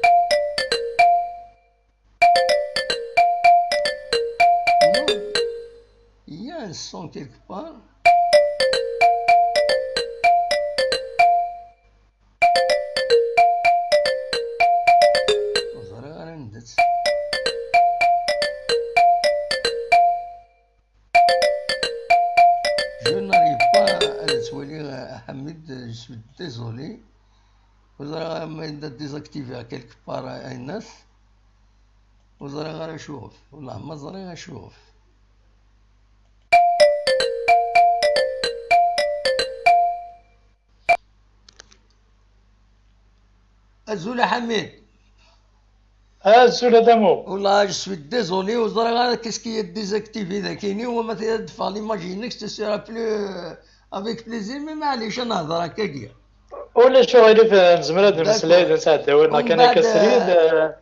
Non. Il y a un son quelque part. Ur ẓriɣ ara anda-tt. Je n'arrive pas ad ttwaliɣ, a Ḥamid, je suis désolé. Ur ẓriɣ ara ma yella désactivé quelque part, aynas. Ur ẓriɣ ara acuɣef. Wellah ma ẓriɣ acuɣef. Azul a Ḥamid. Azul a Damo. Wallah, je suis désolé, ur ẓriɣ ara qu'est-ce qui est désactivé dagini, wama tella ad d-teffeɣ l'image-inek, ce sera plus, euh, avec plaisir, mais maɛlic, ad nehder akkagi. Ulac uɣilif, nezmer ad nemmeslay, ad nesɛeddi awal neɣ kan akka srid.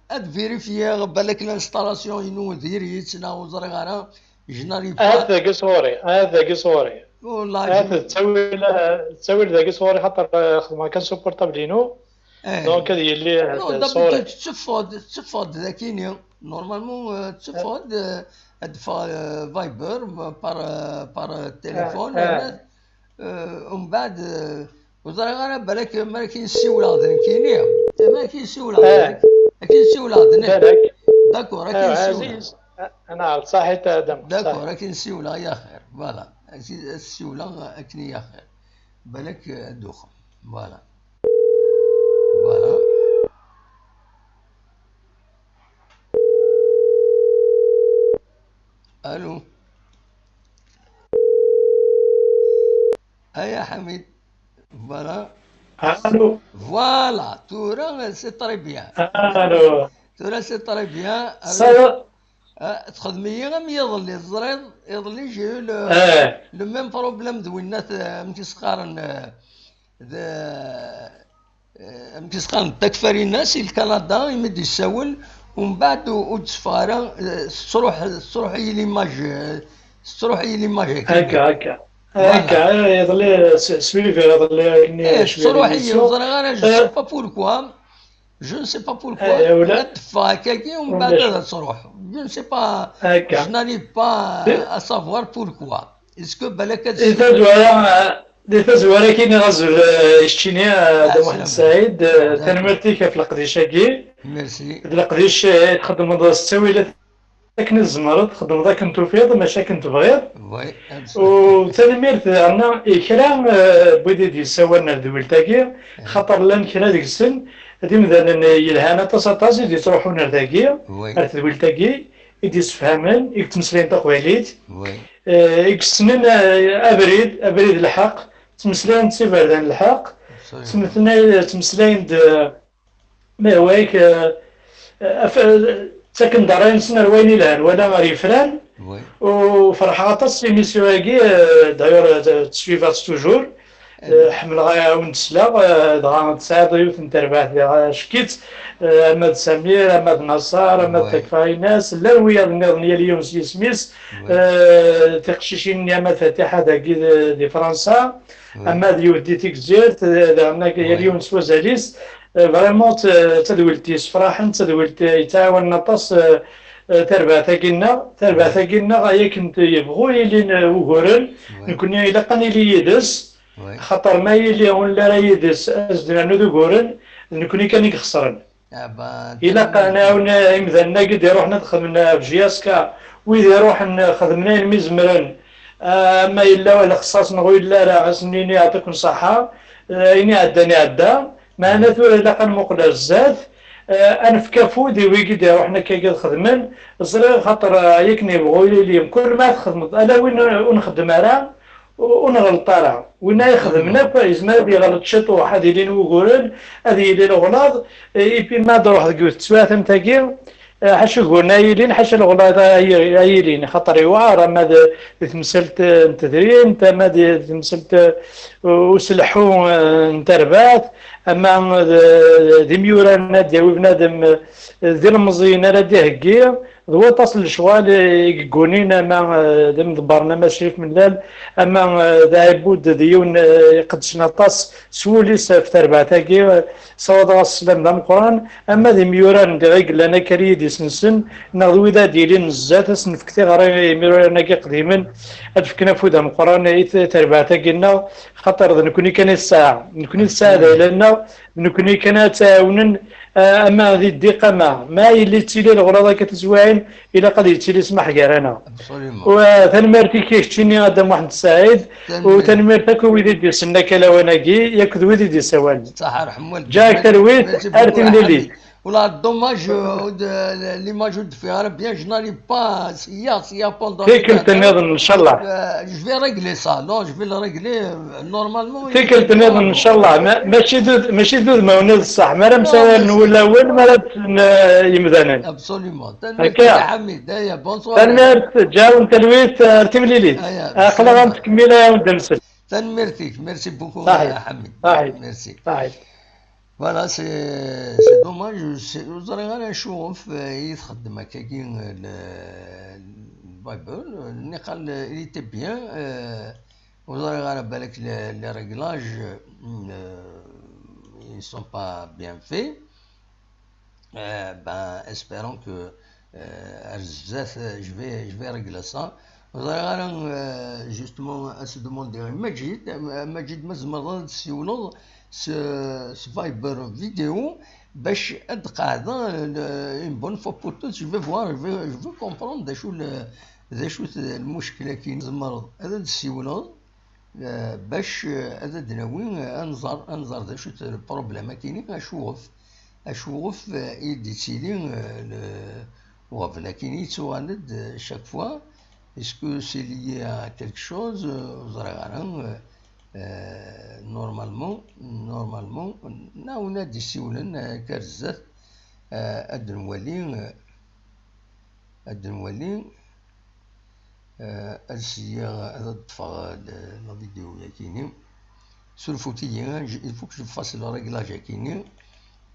Ad vérifier, balak l'installation-inu diri-tt, neɣ ur ẓriɣ ara. Je n'arrive pas. Ahat dagi sɣur-i, ahat dagi sɣur-i. Ahat d ttawil, d ttawil dagi sɣur-i, xaṭer, eh, xedmeɣ kan sur portable-inu. Donc ad yili ahat sɣur-i. Tetteffeɣ-d, tetteffeɣ-d dagini. Normalement, eh, tetteffeɣ-d, eh, ad d-teffeɣ, eh, Viber, eh, par, eh, par, eh, téléphone, eh, eh, umbeɛd, eh, ur ẓriɣ ara, balak mi ara k-in-ssiwleɣ d nekkini. Mi ara k-in-ssiwleɣ d nekk. Ad k-in-ssiwleɣ d nekk. D'accord, ad k-in-ssiwleɣ. Ad neɛreḍ, ṣaḥit a Damo. D'accord, ad k-in-ssiwleɣ i axir. Voilà. Ad k-in-ssiwleɣ akken i axir. Balak, eh, ad d-uxem. Voilà. Voilà. Allô. Aya Ḥamid. Voilà. Allô. Voilà. Tura, c'est très bien. Allô. Tura, c'est très bien. Ça va. Ah, txedm-iyi am yiḍelli, teẓriḍ, iḍelli j'ai eu le, le même problème d winnat, eh, amek i s-qqaren, eh, d, eh, amek i s-qqaren, d takfarinas i Lkanada, imi d-yessawel, umbeɛd ur, ur d-teffeɣ ara, eh, tettruḥ, tettruḥ-iyi l'image, eh, tettruḥ-iyi l'image akka. Akka, akka. Voilà. Akka, eh, iḍelli, s-, swiviɣ iḍelli akken. Eh, tettruḥ-iyi, ur ẓriɣ ara, je sais pas pourquoi. Je ne sais pas pourquoi. Ad teffeɣ akkagi, umbeɛd ad truḥ. Je ne sais pas, je n'arrive pas à savoir pourquoi. Est-ce que balak ad... Di tazwara, di tazwara-agi, nniɣ azul, eh, i keččini, eh, Dda Muḥend Saɛid, eh, tanemmirt-ik ɣef leqdic-agi. Merci. D leqdic, eh, txeddmeḍ s ttawilat akken i tzemreḍ, txeddmeḍ akken tufiḍ, mačči akken tebɣiḍ. Oui, absolument. U tanemmirt daɣen i kra, eh, n wid i d-yessawalen ar tedwilt-agi, xaṭer llan kra deg-sen d imdanen yelhan aṭas, aṭas i d-yettruḥun ar dagi, oui, ar tedwilt-agi, i d-yessefhamen, i yettmeslayen taqbaylit, oui, eh, i yessnen, eh, abrid, abrid n lḥeqq, ttmeslayen s iberdan n lḥeqq, absolument, ttmetnay-, ttmeslayen-d, eh, ma yehwa-yak, eh, af-, ttaken-d ṛṛay-nsen ar wayen ilhan wala ar yefran. Oui. U ferḥeɣ aṭas s l'émission-agi, eh, d'ailleurs, eh, ttsuiviɣ-tt toujours. Eh, ḥemmleɣ a wen-d-sleɣ, eh, dɣa tesɛiḍ yiwet n terbaɛt diɣ, eh, cekk-itt, eh, ama d Samir, ama d Naṣar, ama d Takfa Inas, llan wiyaḍ nniḍen, yal yiwen s yisem-is. Eh, tiqcicin-nni ama d Fatiḥa dagi di, di Fransa, ama d yiwet di Tigzirt, eh, daɣen akka yal yiwen s wazal-is. Eh, vraiment, d tadwilt yessefraḥen, d tadwilt yettɛawanen aṭas, eh, eh, tarbaɛt-agi-nneɣ. Tarbaɛt-agi-nneɣ, ay akken yebɣu yilin, eh, wuguren, nekkni ilaq ad nili yid-s. Xaṭer ma yili ur nelli ara yid-s, ad s-d-nernu d uguren, d nekkni kan i ixesren. Ilaq ad nɛawen imdanen-agi d-iruḥen ad xedmen F J S K, wid iruḥen xedmen ayen mi zemren, ah, ma yella lexṣaṣ neɣ ur yelli ara, ad sen-nini yeɛṭiken ṣṣeḥḥa, eh, ayen iɛeddan iɛedda, meɛna tura ilaq ad nmuqel ar zdat, eh, ad nefk afud i wigi d-iruḥen akka ad xedmen, ẓriɣ xaṭer, eh, akken yebɣu yili, mkul ma txedmeḍ, ala win ur nxeddem ara, ur nɣelleḍ ara. Win ay ixedmen akk, yezmer ad yeɣleḍ ciṭuḥ, ad ilin wuguren, ad yili leɣlaḍ, eh, ipi ma ad ruḥ deg yiwet teswiɛt am tagi, eh, ḥaca uguren ay ilin, ḥaca leɣlaḍ ay, ay ilin, xaṭer yewɛer, ama d, di temsalt, eh, n tedrimt, ama di, di temsalt, eh, uselḥu, eh, n terbaɛt, ama d, d imyuran ad d-yawi bnadem, eh, d ilemẓiyen ara d-iheggi, d waṭas n lecɣal i yeggunin, ama, eh, d imḍebbren, ama d Crif Mellal, ama, eh, d Ɛibud, d yiwen, eh, iqeddcen aṭas s wul-is ɣef terbaɛt-agi, eh, sawaḍeɣ-as sslam d ameqqran, ama d imyuran diɣ i yellan akka ar yidis-nsen, neɣ d wid ad d-yilin zdat, ad s-nefk tiɣri i yimyuran-agi iqdimen, ad fken afud ameqqran i t-, terbaɛt-agi-nneɣ, xaṭer d nekkni kan i tesɛa, d nekkni tesɛa d ayla-nneɣ, d nekkni kan ad tt-ɛawnen, eh, ama di ddiq ama. Ma yella yettili leɣlaḍ akka tizwaɛin, ilaq ad yettili ssmaḥ gar-aneɣ. Absolument. U, eh, tanemmirt-ik i keččini a Dda Muḥend Saɛid, u tanemmirt akk i wid i d-yessnen akka lawan-agi, yakk d wid i d-yessawalen. Saḥa Ḥemmu. Ǧǧiɣ-ak talwit, merci beaucoup, ar timlilit. Voilà, dommage, euh, de, l'image de faire bien, je n'arrive pas, s'il y a, s'il y a pendant Tikkelt nniḍen, ncallah. Euh, je vais régler ça, non, je vais le régler, euh, normalement. Tikkelt nniḍen, ncallah. Ma-, mačči d ud-, mačči d udmawen i d ṣṣeḥ. Mi ara msawalen wulawen, mi ara d-, n-, yemdanen. Absolument. Tanemmirt, akka. Ya Ḥamid, aya, bonsoir. Tanemmirt, ǧǧiɣ-awen talwit, ar timlilit. Aya, aql-aɣ ad nettkemmil, aya, ad wen-d-nemsel. Tanemmirt-ik, merci beaucoup, ya Ḥamid. Saḥit. Merci. Saḥit. Voilà, c'est, c'est dommage, c'est, ur ẓriɣ ara acuɣef, euh, i txeddem akkagi, euh, le, le Viber, euh, niqal, euh, il était bien, euh, ur ẓriɣ ara balak les, les réglages, euh, ils sont pas bien faits. Euh, ben, espérons que, euh, ar zdat, euh, je vais, je vais régler ça. Ur ẓriɣ ara, euh, justement, ad s-demandiɣ i Maǧid, euh, Maǧid, ma tzemreḍ ad d-ssiwleḍ s, s Viber vidéo, bac ad qeɛdeɣ, euh, une bonne fois pour toutes, je vais voir, je vais, je vais comprendre d acu le, d acu-t lmuckel-agi. Tzemreḍ ad d-ssiwleḍ, euh, bac, euh, ad d-nawi, euh, ad nẓer, ad nẓer d acu-t le problème-agi-ni, acuɣef, acuɣef, euh, i d-ittili, euh, le, uɣbel-agi-ni yettuɣal-d, euh, chaque fois. Est-ce que c'est lié à quelque chose? Euh, ur ẓriɣ ara, euh, euh, normalement, normalement, nɛawen ad d-issiwlen, euh, akka ar zdat, euh, ad nwali, euh, ad nwali, euh, ad syiɣ, ad ṭṭfeɣ, euh, le, la vidéo-yagi-ni. Surfut-iyi, il faut que je fasse le réglage-agi-ni.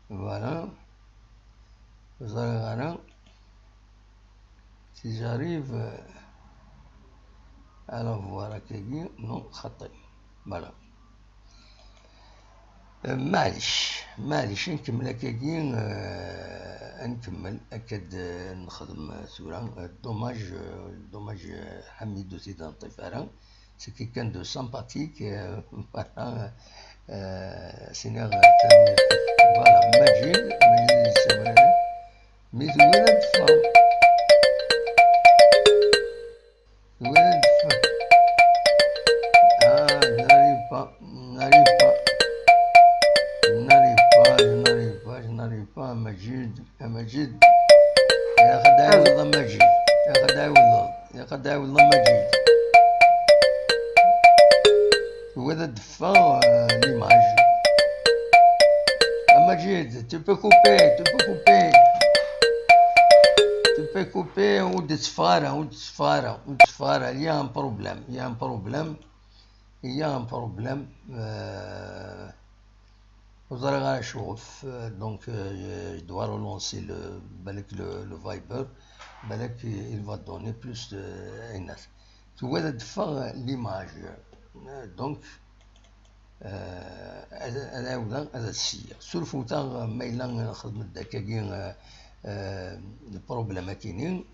Voilà. Ur ẓriɣ ara. Si j'arrive, euh, à la voir akkagi, non, xaṭi. Voilà. Euh, maɛlic, maɛlic, ad nkemmel akkagi, euh, ad nkemmel, akka d, euh, nexdem, euh, tura. Euh, dommage, euh, dommage, euh, Ḥamid ur t-id-neṭṭif ara. C'est quelqu'un de sympathique, euh, voilà, euh, siniɣ, euh, tanemmirt. Voilà, Maǧid, Maǧid yessawal. Mi tugiḍ ad teffeɣ. Tugiḍ ad teffeɣ. Ah, je n'arrive pas, je n'arrive pas. Je n'arrive pas, je n'arrive pas, je n'arrive pas, Maǧid. A Maǧid, ilaq ad d-tɛiwdeḍ a Maǧid, ilaq ad d-tɛiwdeḍ, ilaq ad d-tɛiwdeḍ a Maǧid. Tugiḍ ad d-teffeɣ, euh, l'image. A Maǧid, tu peux couper, tu peux couper. Tu peux couper, ur d-tetteffeɣ ara, ur d-tetteffeɣ ara, ur d-tetteffeɣ ara. Il y a un problème, il y a un problème. Il y a un problème, euh, ur ẓriɣ ara acuɣef, euh, donc, euh, je dois relancer le, balak le, le Viber, balak il va donner plus de, euh, ayen. Tugiḍ ad d-teffeɣ l'image. Euh, donc, euh, ad, ad ɛawdeɣ ad as-sliɣ. Surfeɣ-aɣ ma yella nxeddem-d akkagi, euh, euh, le problème akini.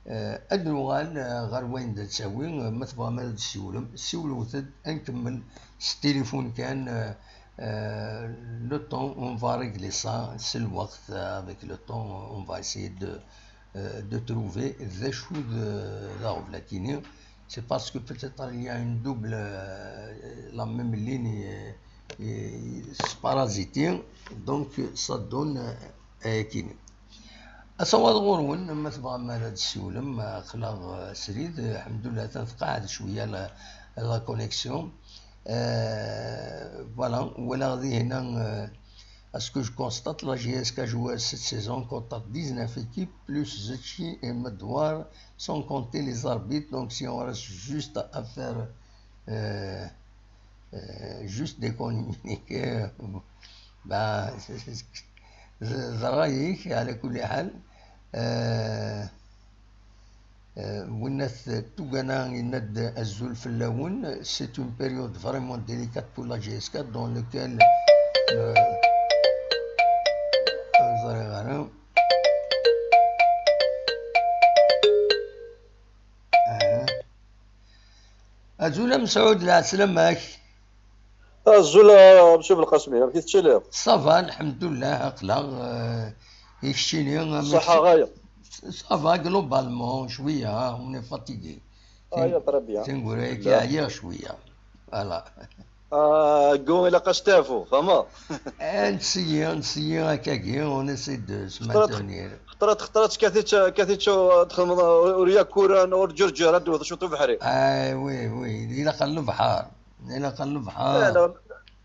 Eh, ad nuɣal, eh, ɣer wayen d ttawi, eh, ma tebɣam ad d-tsiwlem, siwlet-d, ad nkemmel s tilifun kan, eh, eh, le temps, on va régler ça, s lweqt, eh, avec le temps, on va essayer de, eh, de trouver d acu d, d aɣbel akini. C'est parce que peut-être il y a une double, eh, la même ligne, eh, eh, se parasiter, donc ça donne, eh, akini. Asawaḍ ɣur-wen, ma tebɣam ad d-tsiwlem, aql-aɣ, eh, srid, eh, lḥemdullah, atan tqeɛɛed cwiya la, la connexion. Eh, voilà, walaɣ dihina, eh, à ce que je constate, la J S K a joué cette saison contre dix-neuf équipes, plus Zetchi et Medouar, sans compter les arbitres. Donc, si on reste juste à faire, euh, euh, juste des communiqués, ben, ẓriɣ-k, ɛla kulli ḥal. Euh, euh, Winnat Tugana yenna-d azul fell-awen. C'est une période vraiment délicate pour la J S K dans laquelle, euh, ur ẓriɣ ara. Ah. Azul a Mesɛud, lɛeslama-k. Azul a Mesɛud Belqasmi, amek i tettiliḍ? Ça va, lḥemdullah, aql-aɣ, euh, i keččini, amek... Ṣṣeḥḥa ɣaya. Ça va, globalement, cwiya, on est fatigué. Aya, très bien. Tineggura-agi ɛyiɣ cwiya. Voilà. Ah, go, ilaq asteɛfu, fehmeḍ? Eh, nsiyi, nsiyi akkagi, on essaie de se maintenir. Xṭrat, xṭrat, kati-tt, kati-tt, txedmeḍ, ur yakuran, ur ǧerǧer, ad d-wwteḍ cwiṭ ubeḥri. Ah, oui, oui, ilaq lebḥer, ilaq lebḥer. Eh, neɣ,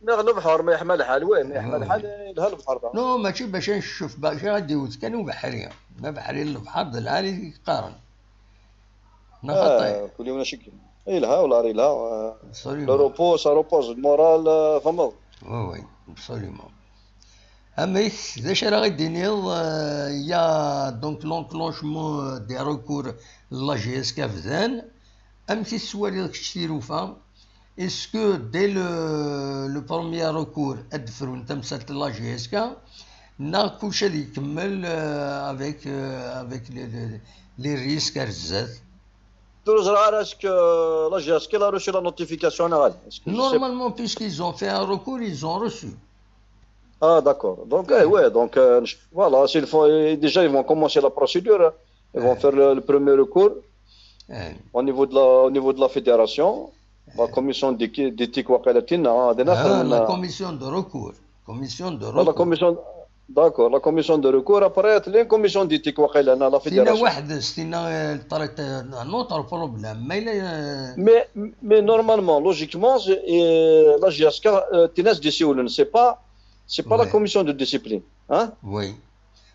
neɣ lebḥer, ma yeḥma lḥal, oui, ma yeḥma lḥal, yelha lebḥer da. Non, mačči bac ad ncucef, bac ad d-iwwet kan ubeḥri. Ma beḥri lebḥer d lɛali i qqaren. Neɣ xaṭi? Ah, kul yiwen acu k-, yelha, wala yelha, ah, absolument. Le repos, ça repose le moral, ah, fehmeḍ? Oui, oui, absolument. Amek, d acu ara ɣ-d-tiniḍ, euh, il y a donc l'enclenchement, euh, des recours n la J S K bdan. Amek i tettwaliḍ kečč tirufa? Est-ce que dès le, le premier recours ad d-frun tamsalt n la J S K, neɣ kulci ad ikemmel, euh, avec, euh, avec les, les, les risques ar zdat? Ur ẓriɣ ara, est-ce que la J S K a reçu la notification neɣ ala? Est-ce que je sais pas. Normalement, puisqu'ils ont fait un recours, ils ont reçu. Ah, d'accord. Donc, eh, ouais, donc, euh, je, voilà, s'ils font, eh, déjà, ils vont commencer la procédure, hein. Ils vont faire le, le premier recours au niveau de la, au niveau de la fédération. La commission d'équi-, d'éthique, waqila, tin, ah, la commission de recours. Commission de recours. La commission, d'accord, la commission de recours, après, la commission d'éthique, waqila, la fédération. Tina waḥdes, tina, euh, un autre problème. Mais, euh, mais, mais normalement, logiquement, c'est, euh, la J S K, euh, tina s-d-isiwlen, c'est pas, c'est pas la commission de discipline, hein? Oui.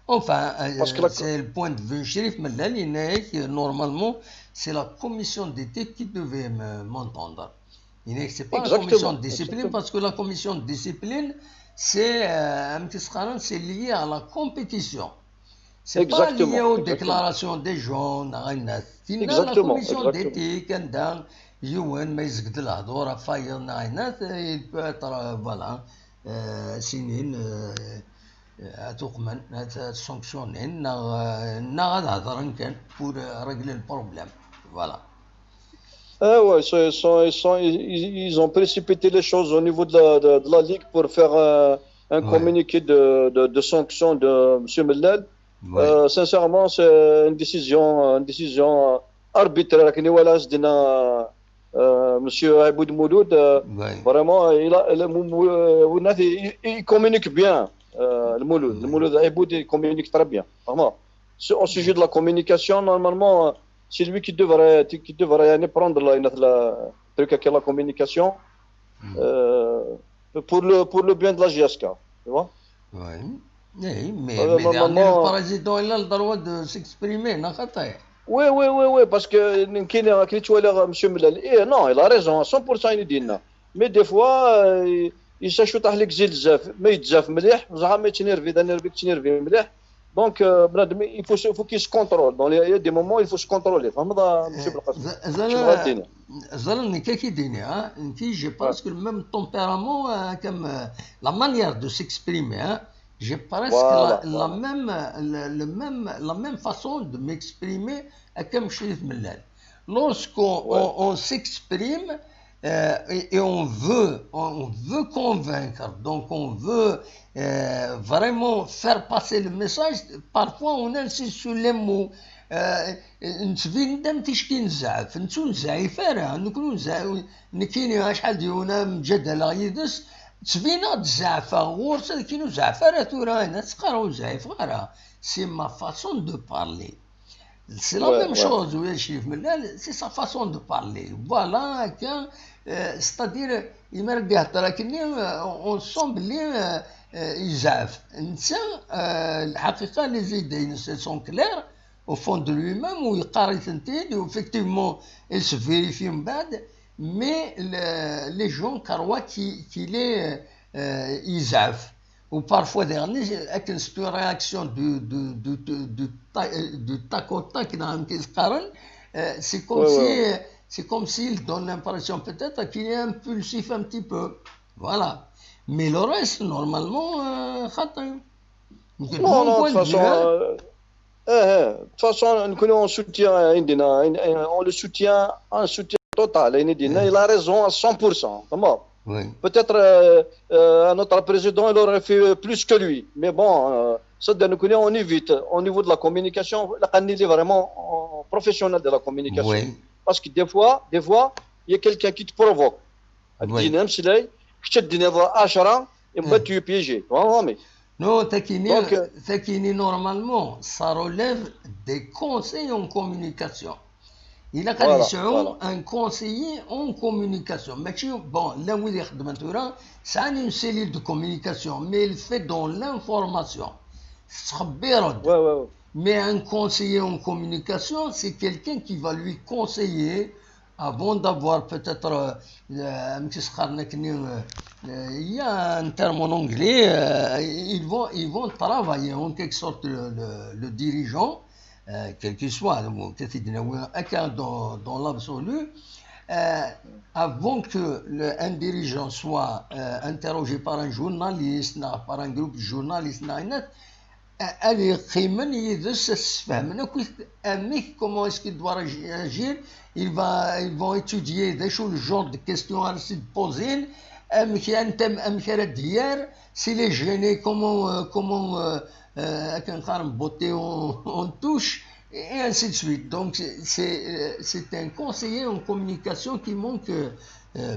Enfin, euh, c'est le point de vue n Crif Mellal, yenna-ak, normalement, c'est la commission d'éthique qui devait me, m'entendre. Yenna-ak, c'est pas la commission de discipline, parce que la commission de discipline, c'est, euh, un petit scrolling, c'est lié à la compétition. C'est pas lié aux déclarations des gens, neɣ ayen. Tinna la commission d'éthique, anda yiwen ma yezged lehdur ɣef wayeḍ neɣ ayen, il peut être, euh, voilà, euh, sinin, euh, ad tuqmen, ad, ad sanctionnin, neɣ, euh, neɣ ad hedren kan pour, euh, régler le problème. Voilà. Ah ouais, ils sont, ils sont, ils sont, ils, ils, ils ont précipité les choses au niveau de la, de, de la Ligue pour faire, euh, un communiqué de, de, de sanction de monsieur Mellal. Euh, sincèrement, c'est une décision, une décision, euh, arbitraire, akken i walaɣ s-d-yenna, euh, monsieur Aboud Mouloud, euh, vraiment, il a, il a, Mou-, Mou-, euh, Mouloud, il, il communique bien, euh, le Mouloud. Le Mouloud Aboud, il communique très bien, vraiment. Sur, au sujet de la communication, normalement, euh, c'est lui qui devrait, qui devrait, euh, prendre la, la, le truc avec la communication, euh, pour le, pour le bien de la J S K, tu vois. Oui. Eh, mais, euh, mais normalement, le président, il a le droit de s'exprimer, neɣ xaṭi? Oui, oui, oui, oui, parce que nekkini, akken i ttwaliɣ monsieur Mellal, eh, non, il a raison, à cent pour cent, il dit, non. Mais des fois, euh, il s'achoute à l'exil, mais il mliḥ, زعما يتنيرفي، يتنيرفي، يتنيرفي مليح. Donc, euh, بنادم, il faut, il faut qu'il se contrôle. Donc, il y a des moments, il faut se contrôler. فهمت؟ شوف القصد. شوف غادينا. زعما نكا كي ديني، ها؟ نكي, j'ai presque le même tempérament, euh, comme, euh, la manière de s'exprimer, hein. J'ai presque la, la même, euh, le, le même, la même façon de m'exprimer, euh, comme Chérif Mellal. Lorsqu'on, on, on s'exprime, euh, et, et on veut, on veut convaincre, donc on veut, euh, vraiment faire passer le message, parfois on insiste sur les mots. Euh, nettbin-d am ticki nezɛef, nettu nezɛif ara, nekni nezɛef, nekkini acḥal d yiwen mǧadaleɣ yid-s, ttbineɣ-d zeɛfeɣ ɣur-s, ad kini ur zeɛf ara tura, ad teqqar ur zeɛfeɣ ara. C'est ma façon de parler. C'est la même chose, oui, Chérif Mellal, c'est sa façon de parler. Voilà, euh, c'est-à-dire, il m'a regardé, euh, on sent bien, euh, euh, il zeɛf. Netta, euh, الحقيقة, les idées sont claires au fond de lui-même, ou il effectivement, il se vérifie, mais le, les gens croient qu'il, qu'il est, euh, il zeɛf. Ou parfois, dernier, avec une réaction du, du, du, du, du, ta- du tac au tac, dans un petit scaran, euh, c'est comme si, c'est comme s'il donne l'impression peut-être qu'il est impulsif un petit peu. Voilà. Mais le reste, normalement, euh, خاطئ. Donc, de Non, mon non, de point toute de vue, façon, hein, euh, eh, eh, de toute façon, نكونوا en soutien, عندنا, on le soutient, un soutien total, يعني, il a raison à cent pour cent, تمام. oui. Peut-être, euh, euh, un autre président, il aurait fait plus que lui. Mais bon, euh, ça, donc, on évite. Au niveau de la communication, il est vraiment, euh, professionnel de la communication. Oui. Parce que des fois, des fois, il y a quelqu'un qui te provoque. Oui. دينا مسلاي, كتشدني عشرة, et bah, tu es piégé. فهمتني؟ Non, takini, Donc, euh, takini, normalement, ça relève des conseils en communication. Il a Voilà, يسعو voilà. Un conseiller en communication. ماشي, bon, là où il est, سعان une cellule de communication, mais il fait dans l'information. تخبيرد. Ouais, ouais, ouais. Mais un conseiller en communication, c'est quelqu'un qui va lui conseiller avant d'avoir peut-être, euh, euh, euh, il y a un terme en anglais, euh, ils vont, ils vont travailler en quelque sorte le, le, le dirigeant, euh, quel qu'il soit, donc, dans, dans l'absolu, euh, avant que le, un dirigeant soit, euh, interrogé par un journaliste, par un groupe de journalistes, ad qqimen yid-s, ad ssefhmen akk amek, comment est-ce qu'il doit réagir. Il va, ils vont étudier d acu le genre de questions à se poser, amek, anta, amek ara d-yerr, s'il est gêné, comment, euh, comment, euh, euh, akken qqaren, botter en, en touche, et ainsi de suite. Donc, c'est, c'est, euh, c'est un conseiller en communication qui manque, euh, euh,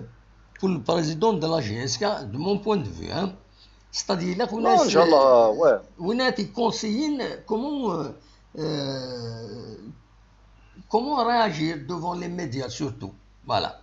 pour le président de la G S K, de mon point de vue, hein. C'est-à-dire, là, Non, إن شاء الله, ouais. وين تيكونسيين comment, euh, euh, comment réagir devant les médias surtout. Voilà.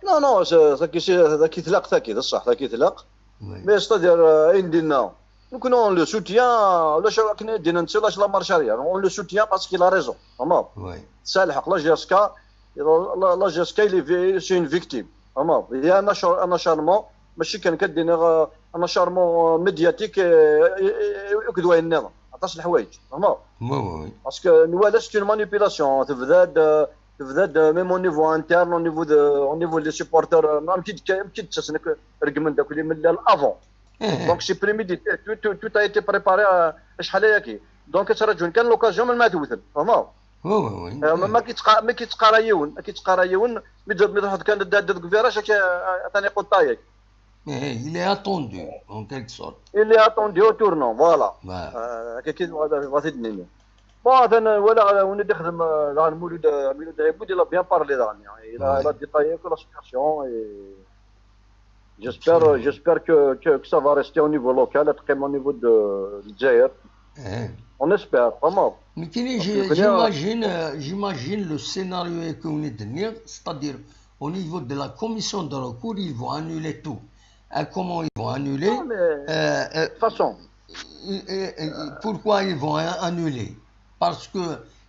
Non, non, c'est, ذاك يس-, ذاك يتلاق, ذاك يصح, ذاك يتلاق. Oui. Mais c'est-à-dire, euh, عندنا, donc, non, on le soutient, لا شو كنا دينا نتسلى لا مارش اريير, on le soutient parce qu'il a raison, تمام. Oui. صح الحق, la G S K, la, la, la G S K, il est vi-, c'est une victime, تمام. Il y a un acharn-, un acharnement, ماشي كان كدينا, euh, un acharnement médiatique, euh, يكدوا النظام, عطاس الحوايج, تمام. Oui, oui, oui. Parce que نوالا, c'est une manipulation, تبدا, euh, تبدا, euh, même au niveau interne, au niveau de, au niveau des supporters, euh, ما مكيد, مكيد تسنك رقم داك اللي من avant. إيه. Donc c'est prémédité, tout, tout, tout a été préparé, euh, شحال هكي. Donc ترجون كان l'occasion من ما توثل, فهمت؟ Oui, oui, oui. آه، ما, ما كيتقا-, ما كيتقارا يون, ما كيتقارا يون, مي تروح كان داد داد كفيراش, آه، ثاني قطايك. إيه, il est attendu, en quelque sorte. Il est attendu au tournant, voilà. Voilà. آه، هكا كي غادي, غادي تدنيني. Bon, هذا ولا وين يخدم, آه، راه المولود, آه، المولود عبود, il a bien parlé, راني, il a, il a détaillé que la situation, et j'espère, j'espère que, que, que ça va rester au niveau local, تقيم au niveau de, de الجزائر. إيه. On espère, vraiment. Mais كاين, Parce j'ai-, que كنا- j'imagine, euh, j'imagine le scénario que vous venez de dire, c'est-à-dire au niveau de la commission de recours, ils vont annuler tout. Hein, comment ils vont annuler? Non, mais Euh, euh, de toute façon, et, et, et pourquoi ils vont an-, annuler? Parce que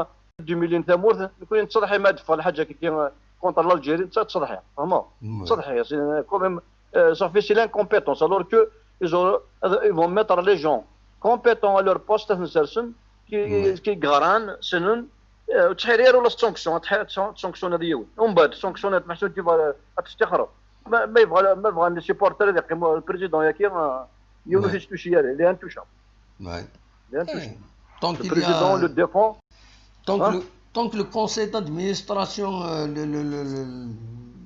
euh, deux mille un tamurt, nekkni nettṣeḍḥi ma d-teffeɣ lḥaǧa kiki, euh, contre l'Algérie, netta ttṣeḍḥi, vraiment. Ttṣeḍḥi, c'est, euh, quand même, euh, ça fait c'est l'incompétence, alors que ils ont, euh, ils vont mettre les gens compétents à leur poste, ad ten-sersen, qui, qui gran, ssnen, euh, ur ttḥiri ara ula s sanction, ad tḥ-, ad sanction ad yiwen. Umbeɛd, sanction ad meḥsub tu vas, ad testixreḍ. Ma, ma yebɣa, ma bɣan les supporters ad yeqqim le président yaki, euh, yiwen ur t-yettuci ara, il est intouchable. Il est intouchable. Tant qu'il y a, le président, le défend. Tant que le, tant que le conseil d'administration, euh, le, le, le, le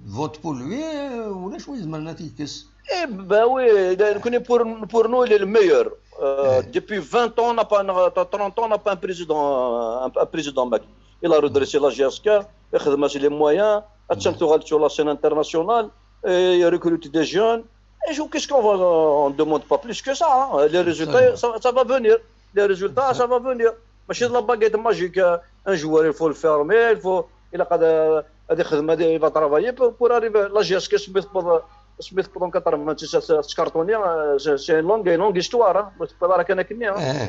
vote pour lui, euh, ulac wi izemren ad t-yekkes. Eh ben oui, nekkni pour, pour nous, il est le meilleur. Euh, depuis vingt ans, on n'a pas, trente ans, on n'a pas un président, un, un président Macky. Il a redressé la G S K, il a les moyens, il a la scène internationale, et il recrute des jeunes. Et je, qu'est-ce qu'on va, on ne demande pas plus que ça, hein. Les résultats, ça, ça va venir. Les résultats, ça va venir. Machine de la baguette magique, euh, un joueur, il faut le fermer, il faut, il a, euh, il va travailler pour, pour arriver. La G S K, Smith, pour, Smith, pendant quatre-vingt-six, c'est, c'est cartonné, hein, c'est, c'est une longue, une longue histoire, hein.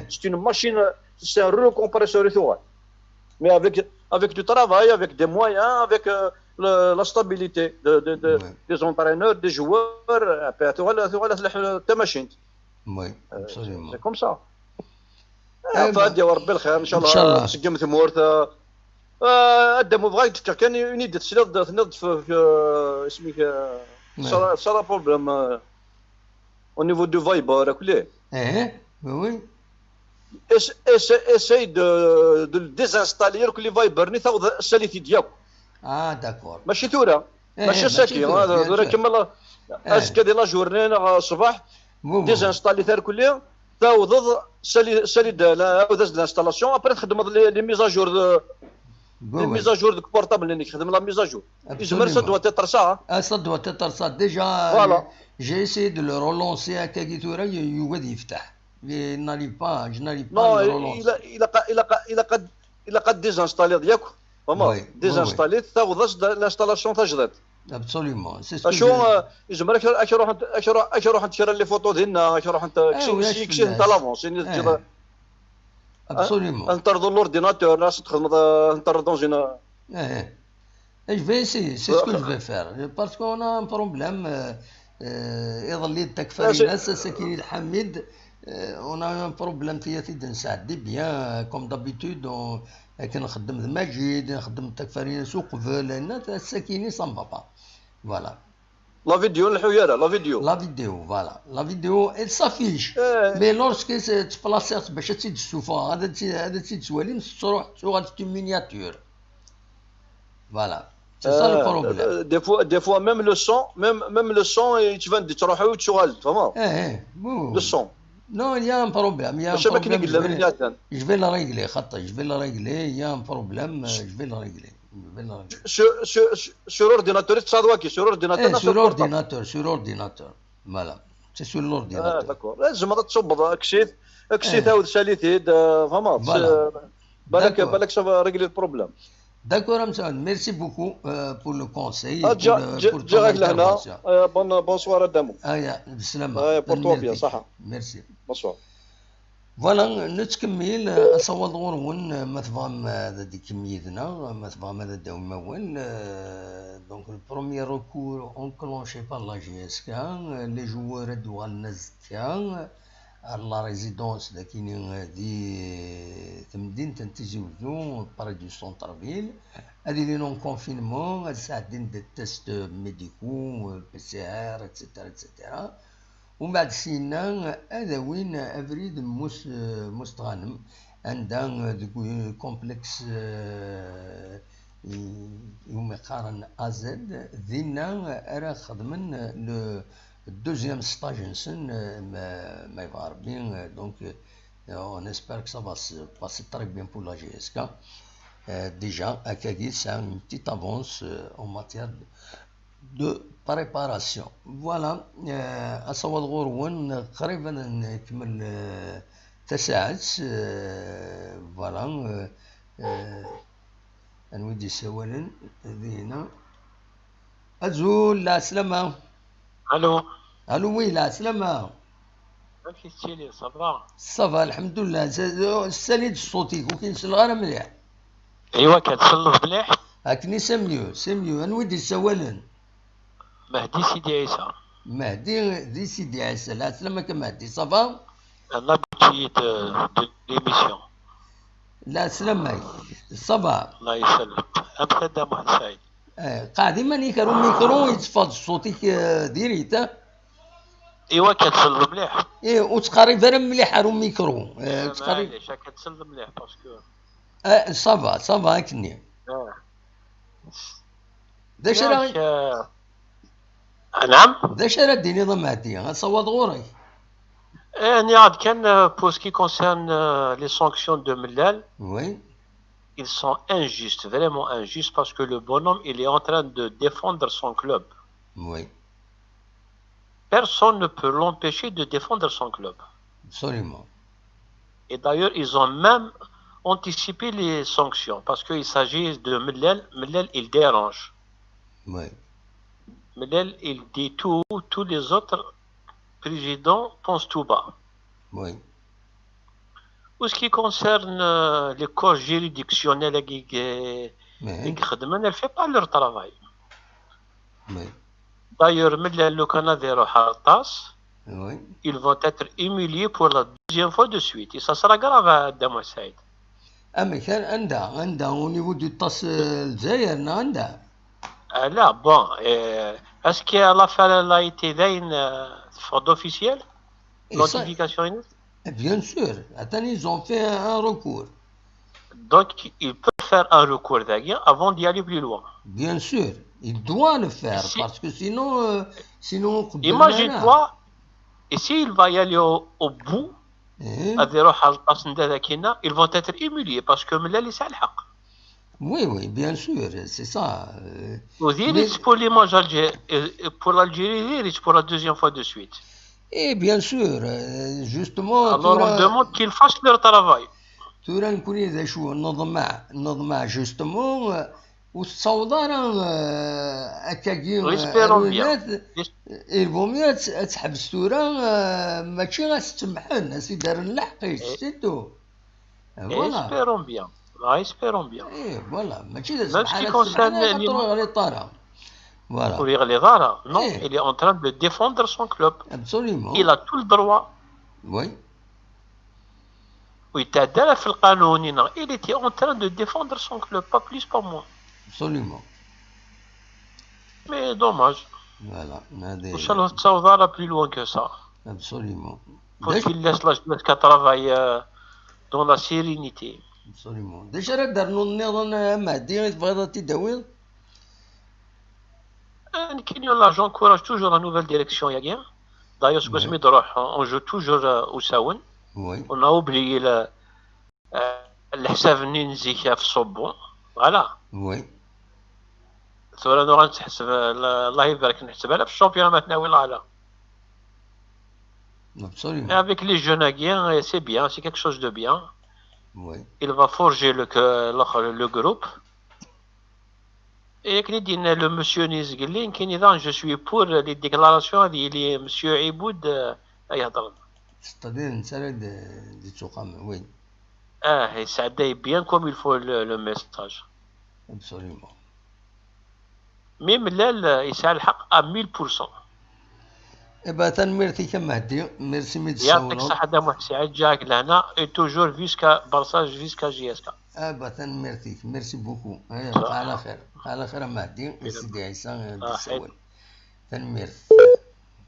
C'est une machine, c'est un rouleau compresseur et tout, ouais. Mais avec, avec du travail, avec des moyens, avec, euh, le, la stabilité de, de, de, des entraîneurs, des joueurs, euh, après, tu vois, tu vois, la, la, la machine. Oui, absolument. C'est comme ça. Eh ben, ad yawi Rebbi lxir, inchallah. Inchallah. Tseggem tmurt, euh, euh, ad d-amu bɣa ad k-d-fkeɣ kan une idée, tesliḍ, tenniḍ-d f, f, isem-ik, euh, ça, ça la problème, euh, au niveau du Viber, akk lli. Eh, oui, oui. Essaye de, de le désinstaller, akk lli Viber-nni, taweḍ, sali-t-id yakk. Ah, d'accord. Mačči tura. Mačči saki, tura kemmel azekka di la journée neɣ ṣṣbeḥ, désinstaller-it irkelli, tawḍeḍ, sali-d, awed-as-d l'installation, après txeddmeḍ les, les mises à jour de, les mises à jour deg portable-nnek, xdem la mise à jour. Absolument. Yezmer ça doit être ça, hein. Ah, ça doit être ça. Déjà, j'ai essayé de le relancer, akkagi tura, yugi ad yefteḥ. Je n'arrive pas, je n'arrive pas à le relancer. Non, il a, il a, il a, il a, il a désinstallé yakk. Vraiment, désinstaller, tawḍeḍ-as-d l'installation tajdidt. Absolument, c'est ce que je... Acu, euh, yezmer ad k-ruḥent, ad k-ruḥent kra les photos dinna, ad k-ruḥent, euh, ksent à l'avance, Absolument. Ad terḍu l'ordinateur, ad txedmeḍ, euh, ad terḍu dans une... Eh, eh. Je vais essayer, c'est ce que je vais faire. Parce qu'on a un problème, euh, euh, iḍelli d takfarinas, ass-agi d Ḥamid, euh, on a eu un problème, tiyat i d-nesɛeddi, bien, euh, comme d'habitude, on, akken nxeddem d Majid, nxeddem d takfarinas uqbel, ass-agi ça ne va pas. Voilà. La vidéo, nleḥḥu ara, la vidéo. La vidéo, voilà. La vidéo, elle s'affiche. Eh. Mais lorsque c'est déplacé, bac ad tt-id-ssufɣeɣ, ad tt-, ad tt-id-twalim, tettruḥ, tuɣal c'est une miniature. Voilà. C'est ça le problème. Euh, des fois, des fois, même le son, même, même le son, yettban-d yettruḥ, yettruɣal-d, tfehmeḍ? Eh, eh, oui, oui. Le son. Non, il y a un problème, il y a un problème. Je vais, je vais le régler, xaṭi, je vais le régler, il y a un problème, euh, je vais le régler. Sur, sur, sur, sur ordinateur, i tettṣaḍ waki, sur ordinateur, eh, sur ordinateur, sur ordinateur. Voilà. C'est sur l'ordinateur. Ah, d'accord. Eh, tzemreḍ ad tṣubbeḍ, kkes-it, kkes-it, eh, awed, sali-t-id, euh, tfehmeḍ? Voilà. Balak, d'accord, balak ça va régler le problème. D'accord, a Msaoud, merci beaucoup, euh, pour le conseil, ah, pour le, pour ton intervention. Euh, bon, bonsoir à Damou. Ah, ya, bislama. Ah, ya, porte-toi bien, ṣaḥa. Merci. Bonsoir. Voilà, nettkemmil, euh, asawaḍ ɣur-wen, euh, ma tebɣam, euh, ad d-ikemmel yid-neɣ, ma tebɣam ad d-tawim awal. Euh, donc, le premier recours enclenché par la J S K, euh, les joueurs ad d-uɣalen azekka, euh, ar la résidence dakini, euh, di temdint n Tizi Uzzu, près du centre-ville, ad ilin en confinement, ad sɛeddin des tests médicaux, euh, P C R, et cetera, et cetera. Umbeɛd syenna ad awin abrid n Mus-, Mustɣanem, anda deg complexe, eh, i, iwumi qqaren A Z, dinna ara xedmen le deuxième stage-nsen, eh, ma, ma yebɣa Rebbi, eh, donc, eh, on espère que ça va se passer très bien pour la J S K. Eh, déjà, akkagi tesɛa une petite avance, eh, en matière de de préparation. Voilà, euh, asawaḍ ɣur-wen, qrib ad nkemmel, euh, tasaɛet, euh, voilà, euh, euh, anwa i d-yessawalen dinna? Azul, lɛeslama. Allô. Allô, oui, lɛeslama. Amek i tettiliḍ, ça va? Ça va, lḥemdullah. Ssali-d ṣṣut-ik, ur k-in-selleɣ ara mliḥ. Iwa, kan tselleḍ mliḥ? Akken i c'est mieux, c'est mieux. Anwa i d-yessawalen? Mehdi Sidi Ɛisa. Mehdi di Sidi Ɛisa. Lɛeslama-k a Mehdi, ça va? Un habitué de, de l'émission. Lɛeslama-k, ça va? Allah yesellem. Amek a Dda Muḥend Saɛid? Eh, qɛed iman-ik ar umikru, yetteffeɣ-d ṣṣut-ik, eh, direct, ah. Iwa, kan tselleḍ mliḥ? Eh, ur ttqerrib ara mliḥ ar umikru. Eh, ur ttqerrib. Maɛlic, kan tselleḍ mliḥ, parce que... Eh, ça va, ça va, akkenni. Ah. D acu ara... Yak, eh, anɛam? D acu ara d-tiniḍ a Mehdi? Asawaḍ ɣur-k. Eh, nniɣ-d kan, euh, pour ce qui concerne, euh, les sanctions de Mellal, oui, ils sont injustes, vraiment injustes, parce que le bonhomme, il est en train de défendre son club. Oui. Personne ne peut l'empêcher de défendre son club. Absolument. Et d'ailleurs, ils ont même anticipé les sanctions, parce qu'il s'agit de Mellal. Mellal, il dérange. Oui. Mellal, il dit tout, tous les autres présidents pensent tout bas. Oui. En ce qui concerne, euh, les corps juridictionnels, euh, oui, qui, qui, elle fait pas leur travail. Oui. D'ailleurs, Mellal, لو كان ad iruḥ ar ṭṭas, oui, ils vont être humiliés pour la deuxième fois de suite. Et ça sera grave, a Dda Muḥend Saɛid. Amek, an-, anda, anda, au niveau du ṭṭas, euh, Lezzayer, neɣ anda? Ah, là, bon, euh, est-ce que l'affaire a été, euh, d'officiel? Et ça, notification, bien sûr. Attends, ils ont fait un, un recours. Donc, ils peuvent faire un recours, d'ailleurs, avant d'y aller plus loin. Bien sûr, il doit le faire, parce que sinon, euh, sinon, imagine-toi, et s'il va y aller au, au bout, eh, ad iruḥ ar ṭṭas n dagi-nni, ils vont être humiliés, parce que Mellal yesɛa lḥeqq. Oui, oui, bien sûr, c'est ça, euh, mais pour l'image algé-, euh, pour l'Algérie, pour la deuxième fois de suite. Et bien sûr, euh, justement, alors on demande qu'ils fassent leur travail. Tura nekkni d acu neḍmeɛ, neḍmeɛ justement, euh, ur tettaweḍ ara, euh, akkagi, euh, espérons bien. Il vaut mieux ad, ad teḥbes tura, euh, mačči ad s-tsemḥen, ad s-id-rren lḥeqq-is, eh, c'est tout. Voilà. Espérons bien. Ah, espérons bien. Eh, voilà. Même ce qui concerne les... Voilà. Il est en train de défendre son club. Absolument. Il a tout le droit. Oui. ويتعدى في القانون. Il était en train de défendre son club, pas plus, pas moins. Absolument. Mais dommage. Voilà. وإن شاء الله تتصاوض على plus loin que ça. Absolument. Faut qu'il laisse la jeunesse qu'à travailler euh, dans la sérénité. Absolument. D acu ara d-rnun nniḍen a Mehdi i tebɣiḍ ad t-id-tawiḍ? Nekkini, j'encourage toujours la nouvelle direction-agi. D'ailleurs, seg wasmi d-ruḥ, on joue toujours euh, usawen. Oui. On a oublié le, euh, leḥsab-nni n zik ɣef Ṣubbu. Voilà. Oui. Tura nuɣal nettḥesseb, euh, Allah ibarek, neḥseb ala f championnat ma tnawi lɣala. Absolument. Et avec les jeunes-agi, c'est bien, c'est quelque chose de bien. Oui. Il va forger le, le, le groupe. Et akken i d-yenna le monsieur-nni zgelli, nekkini daɣen, je suis pour les déclarations ad yili monsieur Iboud euh, ay hedren. C'est-à-dire netta ara d-ittuqamen, oui. Ah, yesɛedday bien comme il faut le, le message. Absolument. Mi mlal yesɛa lḥeqq à mille pour cent. Eh ben, tanemmirt-ik a Mehdi, merci mi d-tessawleḍ. Yeɛṭik ṣṣeḥḥa a Muḥ Saɛid, ǧǧiɣ-ak lehna, et toujours viska Barça, viska J S K. Ah bah, tanemmirt-ik, merci beaucoup. Bqaw ɛla xir, bqaw ɛla xir a Mehdi, i Sidi Ɛisa i d-yessawlen. Tanemmirt.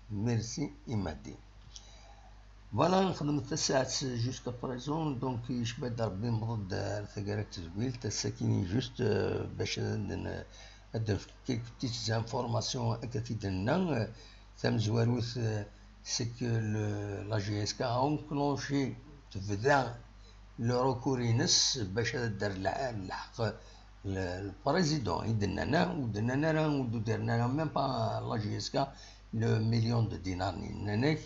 Merci i Mehdi. Voilà, nexdem tasaɛet jusqu'à présent, donc yecba-d Rebbi, newweḍ-d ar taggara n tedwilt, ass-agi juste euh, bac ad n- ad d-nefk quelques petites informations akka t-id-nenna. Tamezwarut, euh, c'est que le, la J S K a enclenché, tebda le recours-ines bac ad d-terr lḥ- lḥeqq le, le président i d-nnan, ur d-nnan ara, ur d-udiren ara, même pas la J S K, le million de dinars. Nnan-ak,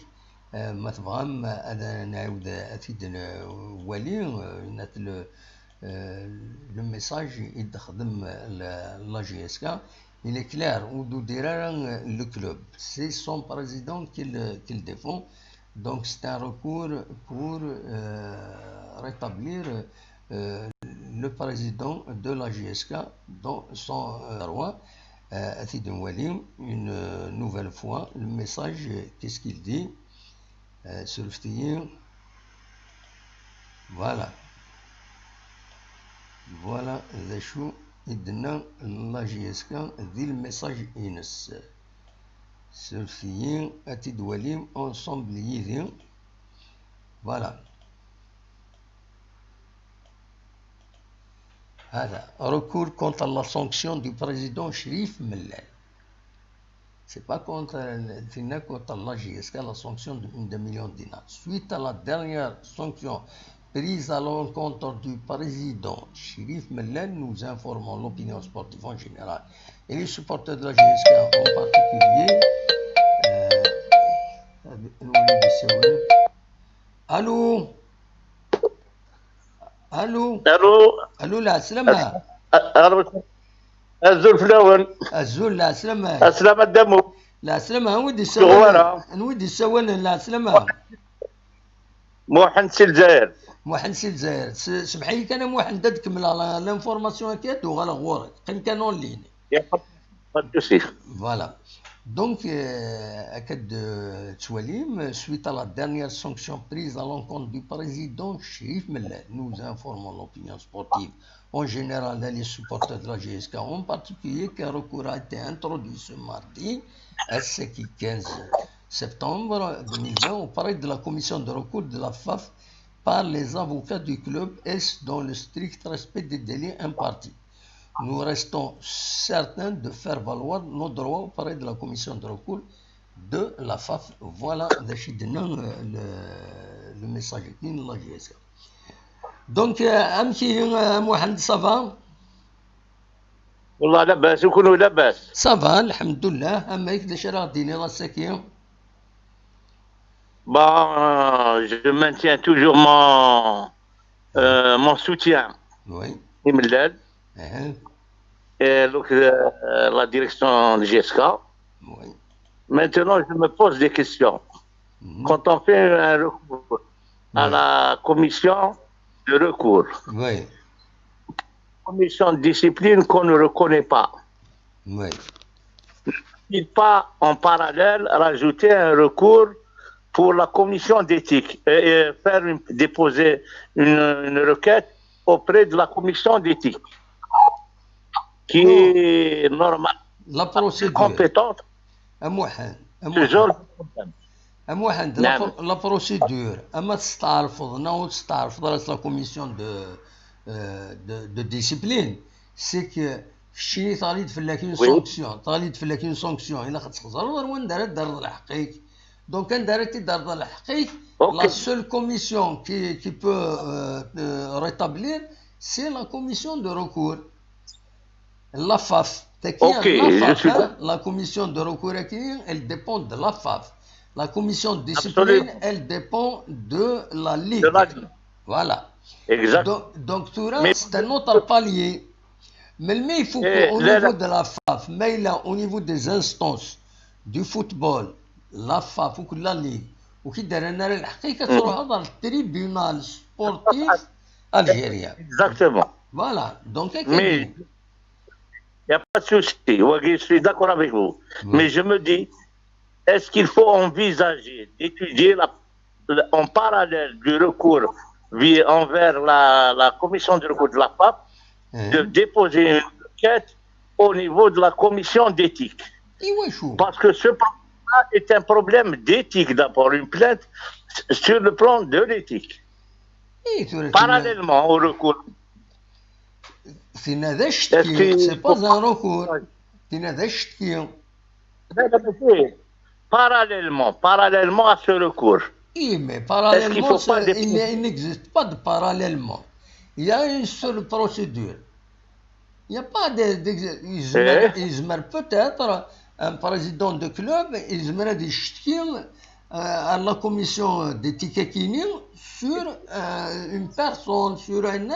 euh, ma tebɣam ad nɛiwed ad t-id-nwali, euh, le, euh, le message i d-texdem la, la J S K. Il est clair, ur d-udir ara le club. C'est son président qui le, qui le défend. Donc c'est un recours pour euh, rétablir euh, le président de la J S K dans son euh, droit. Euh, ad t-id-nwali une euh, nouvelle fois le message, qu'est-ce qu'il dit? Euh, surfet-iyi. Voilà. Voilà d acu i d-tenna la J S K di lmessage-ines. Surfet-iyi, ad t-id-twalim ensemble yid-i. Voilà. Hada, recours contre la sanction du président Cherif Mellal. C'est pas contre, euh, contre la J S K, la sanction de, de millions de dinars. Suite à la dernière sanction prise à l'encontre du président Cherif Mellal, nous informons l'opinion sportive en général et les supporters de la J S K en particulier. Euh, Allô? Allô? Allô? Allô, lɛeslama. Azul fell-awen. Azul, lɛeslama. Aslama Dda Mut. Lɛeslama, anwa i d-yessawalen? Anwa i d-yessawalen, lɛeslama? Muḥend si Lezzayer. Muḥend si Lezzayer. Semḥ-iyi kan a Muḥend, ad kemmleɣ l'information akka, ad d-uɣaleɣ ɣur-k. Qqim kan en ligne. Voilà. Donc, euh, akka d-tettwalim, suite à la dernière sanction prise à l'encontre du président Cherif Mellal, nous informons l'opinion sportive en général et les supporters de la J S K en particulier qu'un recours a été introduit ce mardi, ass-agi quinze septembre deux mille vingt, auprès de la commission de recours de la FAF par les avocats du club, et ce dans le strict respect des délais impartis. Nous restons certains de faire valoir nos droits auprès de la commission de recours de la FAF. Voilà d acu i d-yenna, euh, le, le message-agi n la J S K. Donc, euh, amek ihi, euh, Muḥend, ça va? Wallah labas, i kunwi labas? Ça va, lḥemdullah. Amek, d acu ara ɣ-d-tiniḍ ass-agi? Bon, euh, je maintiens toujours mon, euh, mon soutien Oui. i Mellal. Uh-huh. Et donc, euh, la direction de J S K. Oui. Maintenant, je me pose des questions. Mhm. Quand on fait un recours à Ouais. la commission, recours. Oui, Commission de discipline qu'on ne reconnaît pas. oui. Il pas en parallèle rajouter un recours pour la commission d'éthique et, et faire une- déposer une, une requête auprès de la commission d'éthique qui est normalement La procédure. Compétente A Muḥend, a ce genre Muḥend, de problème. a Muḥend, la, نعم. pro- la procédure, ama testeɛrfeḍ neɣ ur testeɛrfeḍ ara s la commission de, euh, de, de discipline, c'est que keččini teɣli-d fell-ak une Oui. sanction, teɣli-d fell-ak une sanction, ilaq ad txeẓreḍ ar wanda ara d-terreḍ lḥeqq-ik. Donc anda ara t-id-terreḍ lḥeqq-ik, Ok. La seule commission qui, qui peut euh, euh, rétablir, c'est la commission de recours. La FAF. T'as qui Ok, la je FAF, suis hein? La commission de recours, elle dépend de la FAF. La commission de discipline, Absolument. Elle dépend de la Ligue. De la Ligue. Voilà. Exact. Donc, donc tout là, Mais- c'est un autre palier. Mais le mais il faut Eh, qu'au là, niveau là- de la FAF, mais là, au niveau des instances du football, la FAF ou la Ligue, ou qui derrière la حقيقة تروح dans le tribunal sportif algérien. Exactement. Voilà. Donc, Mais il n'y a pas de souci. Oui, je suis d'accord avec vous. Oui. Mais je me dis, est-ce qu'il faut envisager d'étudier la- en parallèle du recours via- envers la, la commission de recours de la FAF, Hein? De déposer une requête au niveau de la commission d'éthique? Et ouais, chaud. Parce que ce problème-là est un problème d'éthique d'abord, une plainte sur le plan de l'éthique. Et tu Parallèlement au recours. C'est une adage Est-ce que- c'est pas un recours. C'est une adage Non, non, mais c'est parallèlement, parallèlement à ce recours. Oui, mais Est-ce qu'il parallèlement, faut pas c'est- des- il y a- il n'existe pas de parallèlement. Il y a une seule procédure. Il n'y a pas de, d'ex- يزمر- Eh? يزمر peut-être un président de club, يزمر يشتكي euh, à la commission d'éthique كاينين sur euh, une personne, sur un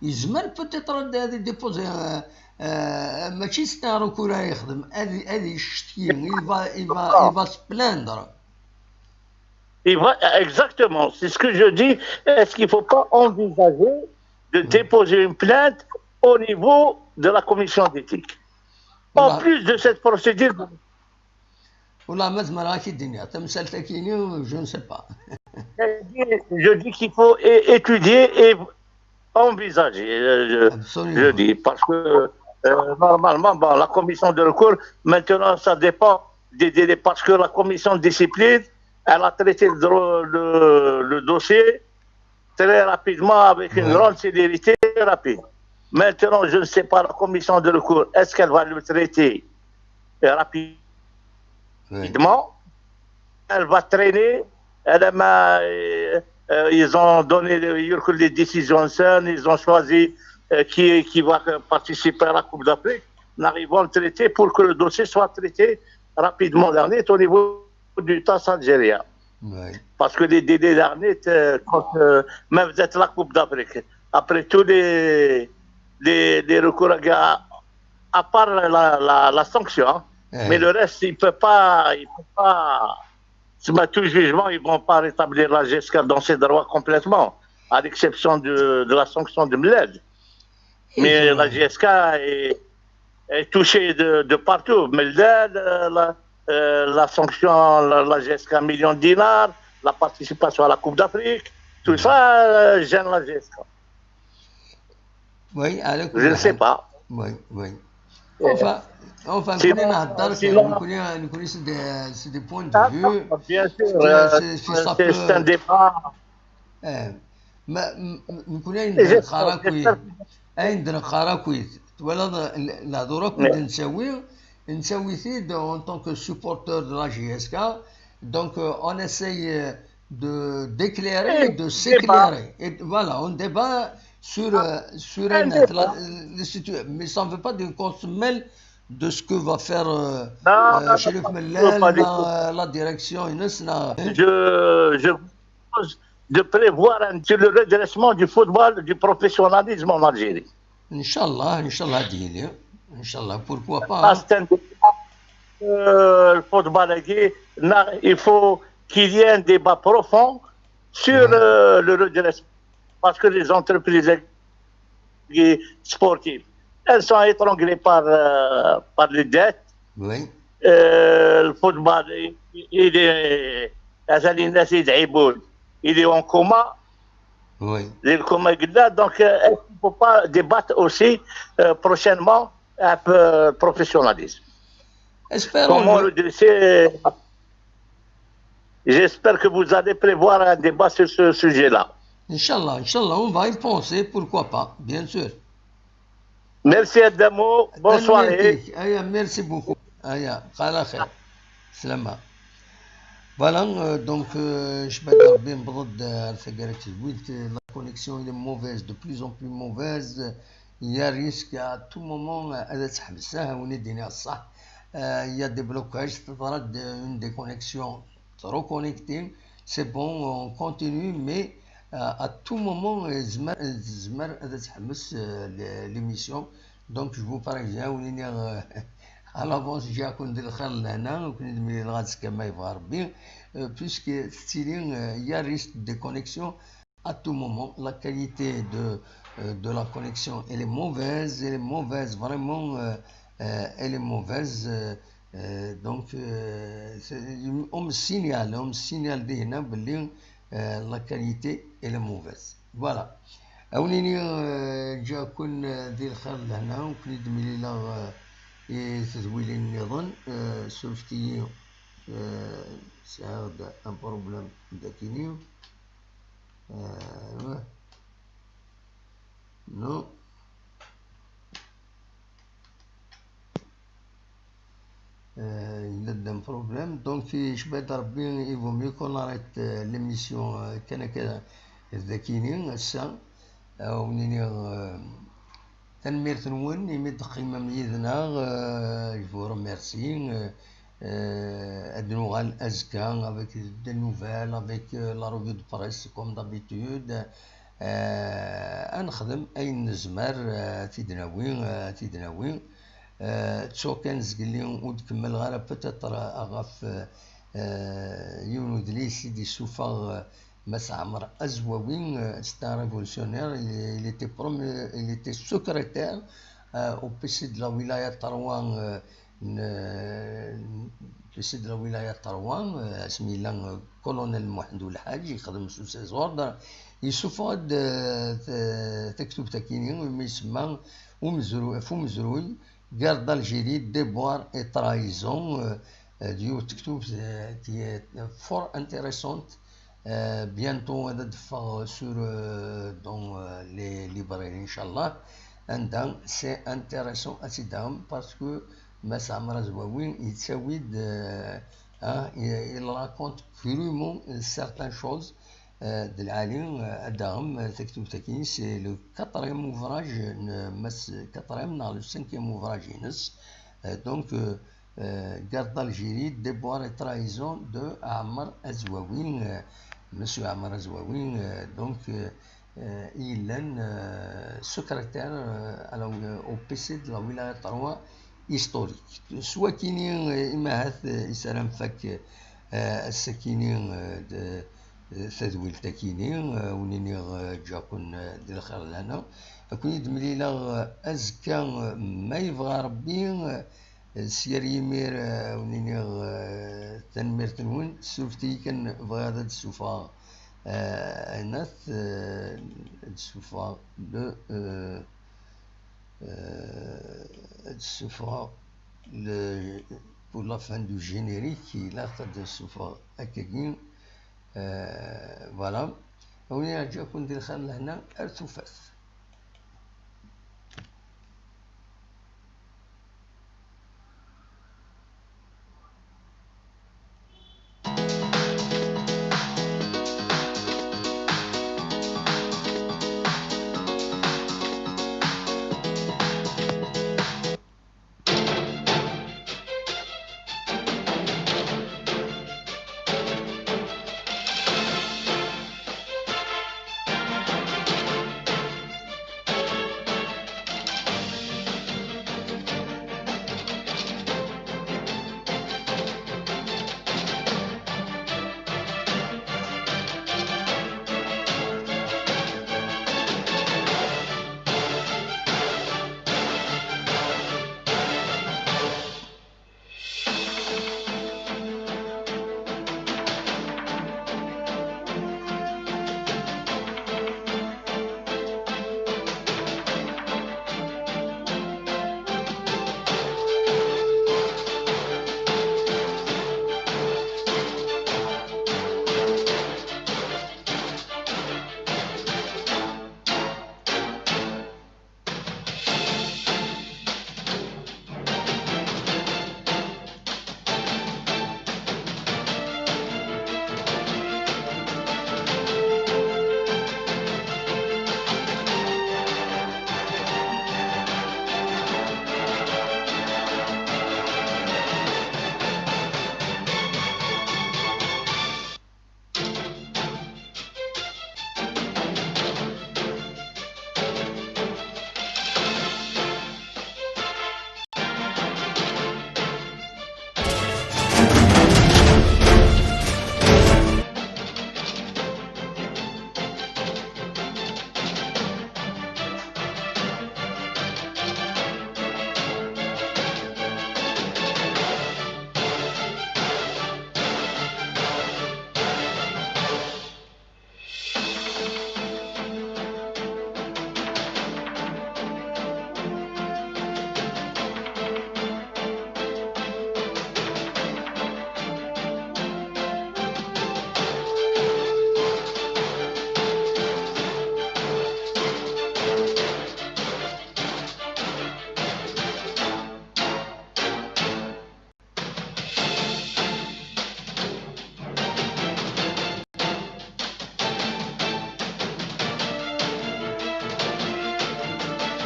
يزمر peut-être de, de déposer euh, euh, ماشي c'est un recours يخدم هذه هذه يشتكي, il va il va il va se plaindre. Il va, exactement, c'est ce que je dis. Est-ce qu'il ne faut pas envisager de déposer une plainte au niveau de la commission d'éthique? En Voilà. Plus de cette procédure, والله ما زمر هاكي الدنيا تمثال تاكيني je ne sais pas. je dis qu'il faut é- étudier et envisager, euh, je, Absolument. je dis, parce que euh, normalement, bon, la commission de recours, maintenant, ça dépend des délais, parce que la commission de discipline, elle a traité le, dro- le- le dossier très rapidement, avec une Ouais. grande célérité, très rapide. Maintenant, je ne sais pas, la commission de recours, est-ce qu'elle va le traiter rapidement? Oui. Elle va traîner. Elle m'a, euh, euh, ils ont donné le- les décisions, ils ont choisi euh, qui, qui va participer à la Coupe d'Afrique. Nous arrivons à le traiter pour que le dossier soit traité rapidement dernier au niveau du TAS algérien. Oui. Parce que les délais derniers, euh, quand euh, même d'être la Coupe d'Afrique, après tous les, les, les recours, à, à part la, la, la sanction, hein, Eh, mais le reste, il peut pas, il peut pas. C'est pas tout jugement, ils vont pas rétablir la G S K dans ses droits complètement, à l'exception de, de la sanction de Mled. et Mais je- la G S K est, est touchée de, de partout. Mled, euh, la, euh, la sanction, la, la G S K, un million de dinars, la participation à la Coupe d'Afrique, tout ça euh, gêne la G S K. Oui, على كل Je ne sais حال. Pas. Oui, oui. Enfin, enfin, Sinon- كنا نهضر sinon- نكون نكون c'est des, c'est des points de Ah, non, vue. bien sûr, C'est- euh, c'est- c'est- ça c'est peut- c'est un débat. Eh, ما م- م- نكون Et ندير j'espère- خاراكوي j'espère- اي ندير خاراكوي ولا الهضره كنا نساوي نساوي سيد en tant que supporter de la G S K. Donc euh, on essaye euh, de d'éclairer, Eh, de débat. s'éclairer. Et voilà, on débat sur euh, sur Un un débat. la, le situ- mais ça ne veut pas dire qu'on se mêle de ce que va faire euh, Non, euh, non, non, Chérif pas- Mellal, pas du la, tout. La direction, Inès, la- Je, je vous propose de prévoir un, sur le redressement du football, du professionnalisme en Algérie. إن شاء الله، إن شاء الله ديني. إن شاء الله، pourquoi pas. Parce que, euh, le football, il faut qu'il y ait un débat profond sur Ouais. euh, le redressement. parce que les entreprises sportives, elles sont étranglées par, euh, par les dettes. Oui. Euh, le football, il, il est, il est en coma. Oui. Il est en coma. Donc, euh, il ne faut pas débattre aussi euh, prochainement un peu professionnalisme. Espérons. Comment le dossier. J'espère que vous allez prévoir un débat sur ce sujet-là. Inch'Allah, Inch'Allah, on va y penser, pourquoi pas, bien sûr. Merci Adamo, bonne soirée. Merci beaucoup. Aya, qala khair. Slama. Voilà, euh, donc, euh, je vais dire bien, euh, la connexion est mauvaise, de plus en plus mauvaise. Il y a risque à tout moment, euh, ad teḥbes, ah, win i d-iniɣ ṣṣeḥ. Euh, il y a des blocages, c'est-à-dire une des connexions trop connectées. C'est bon, on continue, mais euh, à tout moment, euh, tezmer, tezmer ad teḥbes, euh, l'émission. Donc, je vous préviens, win i d-iniɣ, euh, à l'avance, ǧǧiɣ-ken di lxir d lehna, ur ken-id-mlileɣ azekka ma yebɣa Rebbi, euh, puisque tettili, euh, il y a risque de connexion. À tout moment, la qualité de, euh, de la connexion, elle est mauvaise, elle est mauvaise, vraiment, euh, euh, elle est mauvaise. Euh, euh, donc, euh, c'est- on me signale, on me signale déjà, belli, euh, la qualité, elle est mauvaise. Voilà. Awnini, euh, ǧǧiɣ-ken, euh, di lxir d lehna, ur ken-id-mlileɣ, euh, i tedwilin nniḍen, euh, surfet-iyi, euh, sɛiɣ-d un problème dakini. Euh, ouais. Non. Euh, il y a un problème. Donc, je vais dire bien, il vaut mieux qu'on arrête, euh, l'émission, euh, kan akka dakini, ass-a. Euh, on est, euh, tanemmirt-nwen imi d-teqqimem yid-neɣ, euh, je vous remercie. Euh, euh, ad nuɣal azekka avec des nouvelles, avec, euh, la revue de presse, comme d'habitude. Euh, ad nexdem ayen nezmer, euh, ad t-id-nawi, euh, ad t-id-nawi. Euh, ttuɣ kan zgelli ur d-kemmleɣ ara peut-être, euh, ɣef, euh, euh, yiwen udlis i d-yessufeɣ, euh, Mass Ɛmer Azwawi, euh, c'est un révolutionnaire, il, il était premier, il était secrétaire, euh, au P C de la wilaya trois, euh, n-, P C de la wilaya trois, euh, asmi yella, euh, colonel Muḥend Ulḥaǧ, yexdem sous ses ordres, yessufeɣ-d, euh, t-, taktubt-akini, umi isemma umezruy, ɣef umezruy, Guerre d'Algérie, déboires et trahisons, euh, euh, d yiwet tektubt, euh, qui est fort intéressante. Euh, bientôt, on va faire sur, euh, dans, euh, les librairies, Inch'Allah. And then, c'est intéressant à Sidam parce que Mass Amr Azwawi, il, euh, hein, il, il raconte crûment, euh, certaines choses. Euh, d lɛali, euh, ad d-taɣem, euh, taktubt-agi, c'est le quatrième ouvrage, euh, n Mass, quatrième, neɣ le cinquième ouvrage-ines. Euh, donc, euh, euh, Guerre d'Algérie, déboires et trahisons de Amr Azwawi, euh, Monsieur Amr Azwawi, euh, donc, euh, euh, il est, euh, secrétaire, euh, à la, au P C de la wilaya trois historique. S wakini, euh, imahat, euh, yessaram fak, euh, ass-akini, euh, d, euh, tadwilt-akini, euh, wen-iniɣ, euh, ǧǧiɣ-ken, euh, di lxir d lehna. Ad ken-id-mlileɣ, euh, azekka, euh, ma yebɣa Rebbi, euh, s yir yimir, euh, wen-iniɣ, euh, tanemmirt-nwen. Surfet-iyi kan, bɣiɣ ad d-ssufɣeɣ, euh, ayen at, euh, ad d-ssufɣeɣ le, euh, euh, ad d-ssufɣeɣ le, pour la fin du générique, ilaq ad d-ssufɣeɣ akkagi. Euh, voilà. Awen-iniɣ ǧǧiɣ-ken di lxir d lehna, ar tufat.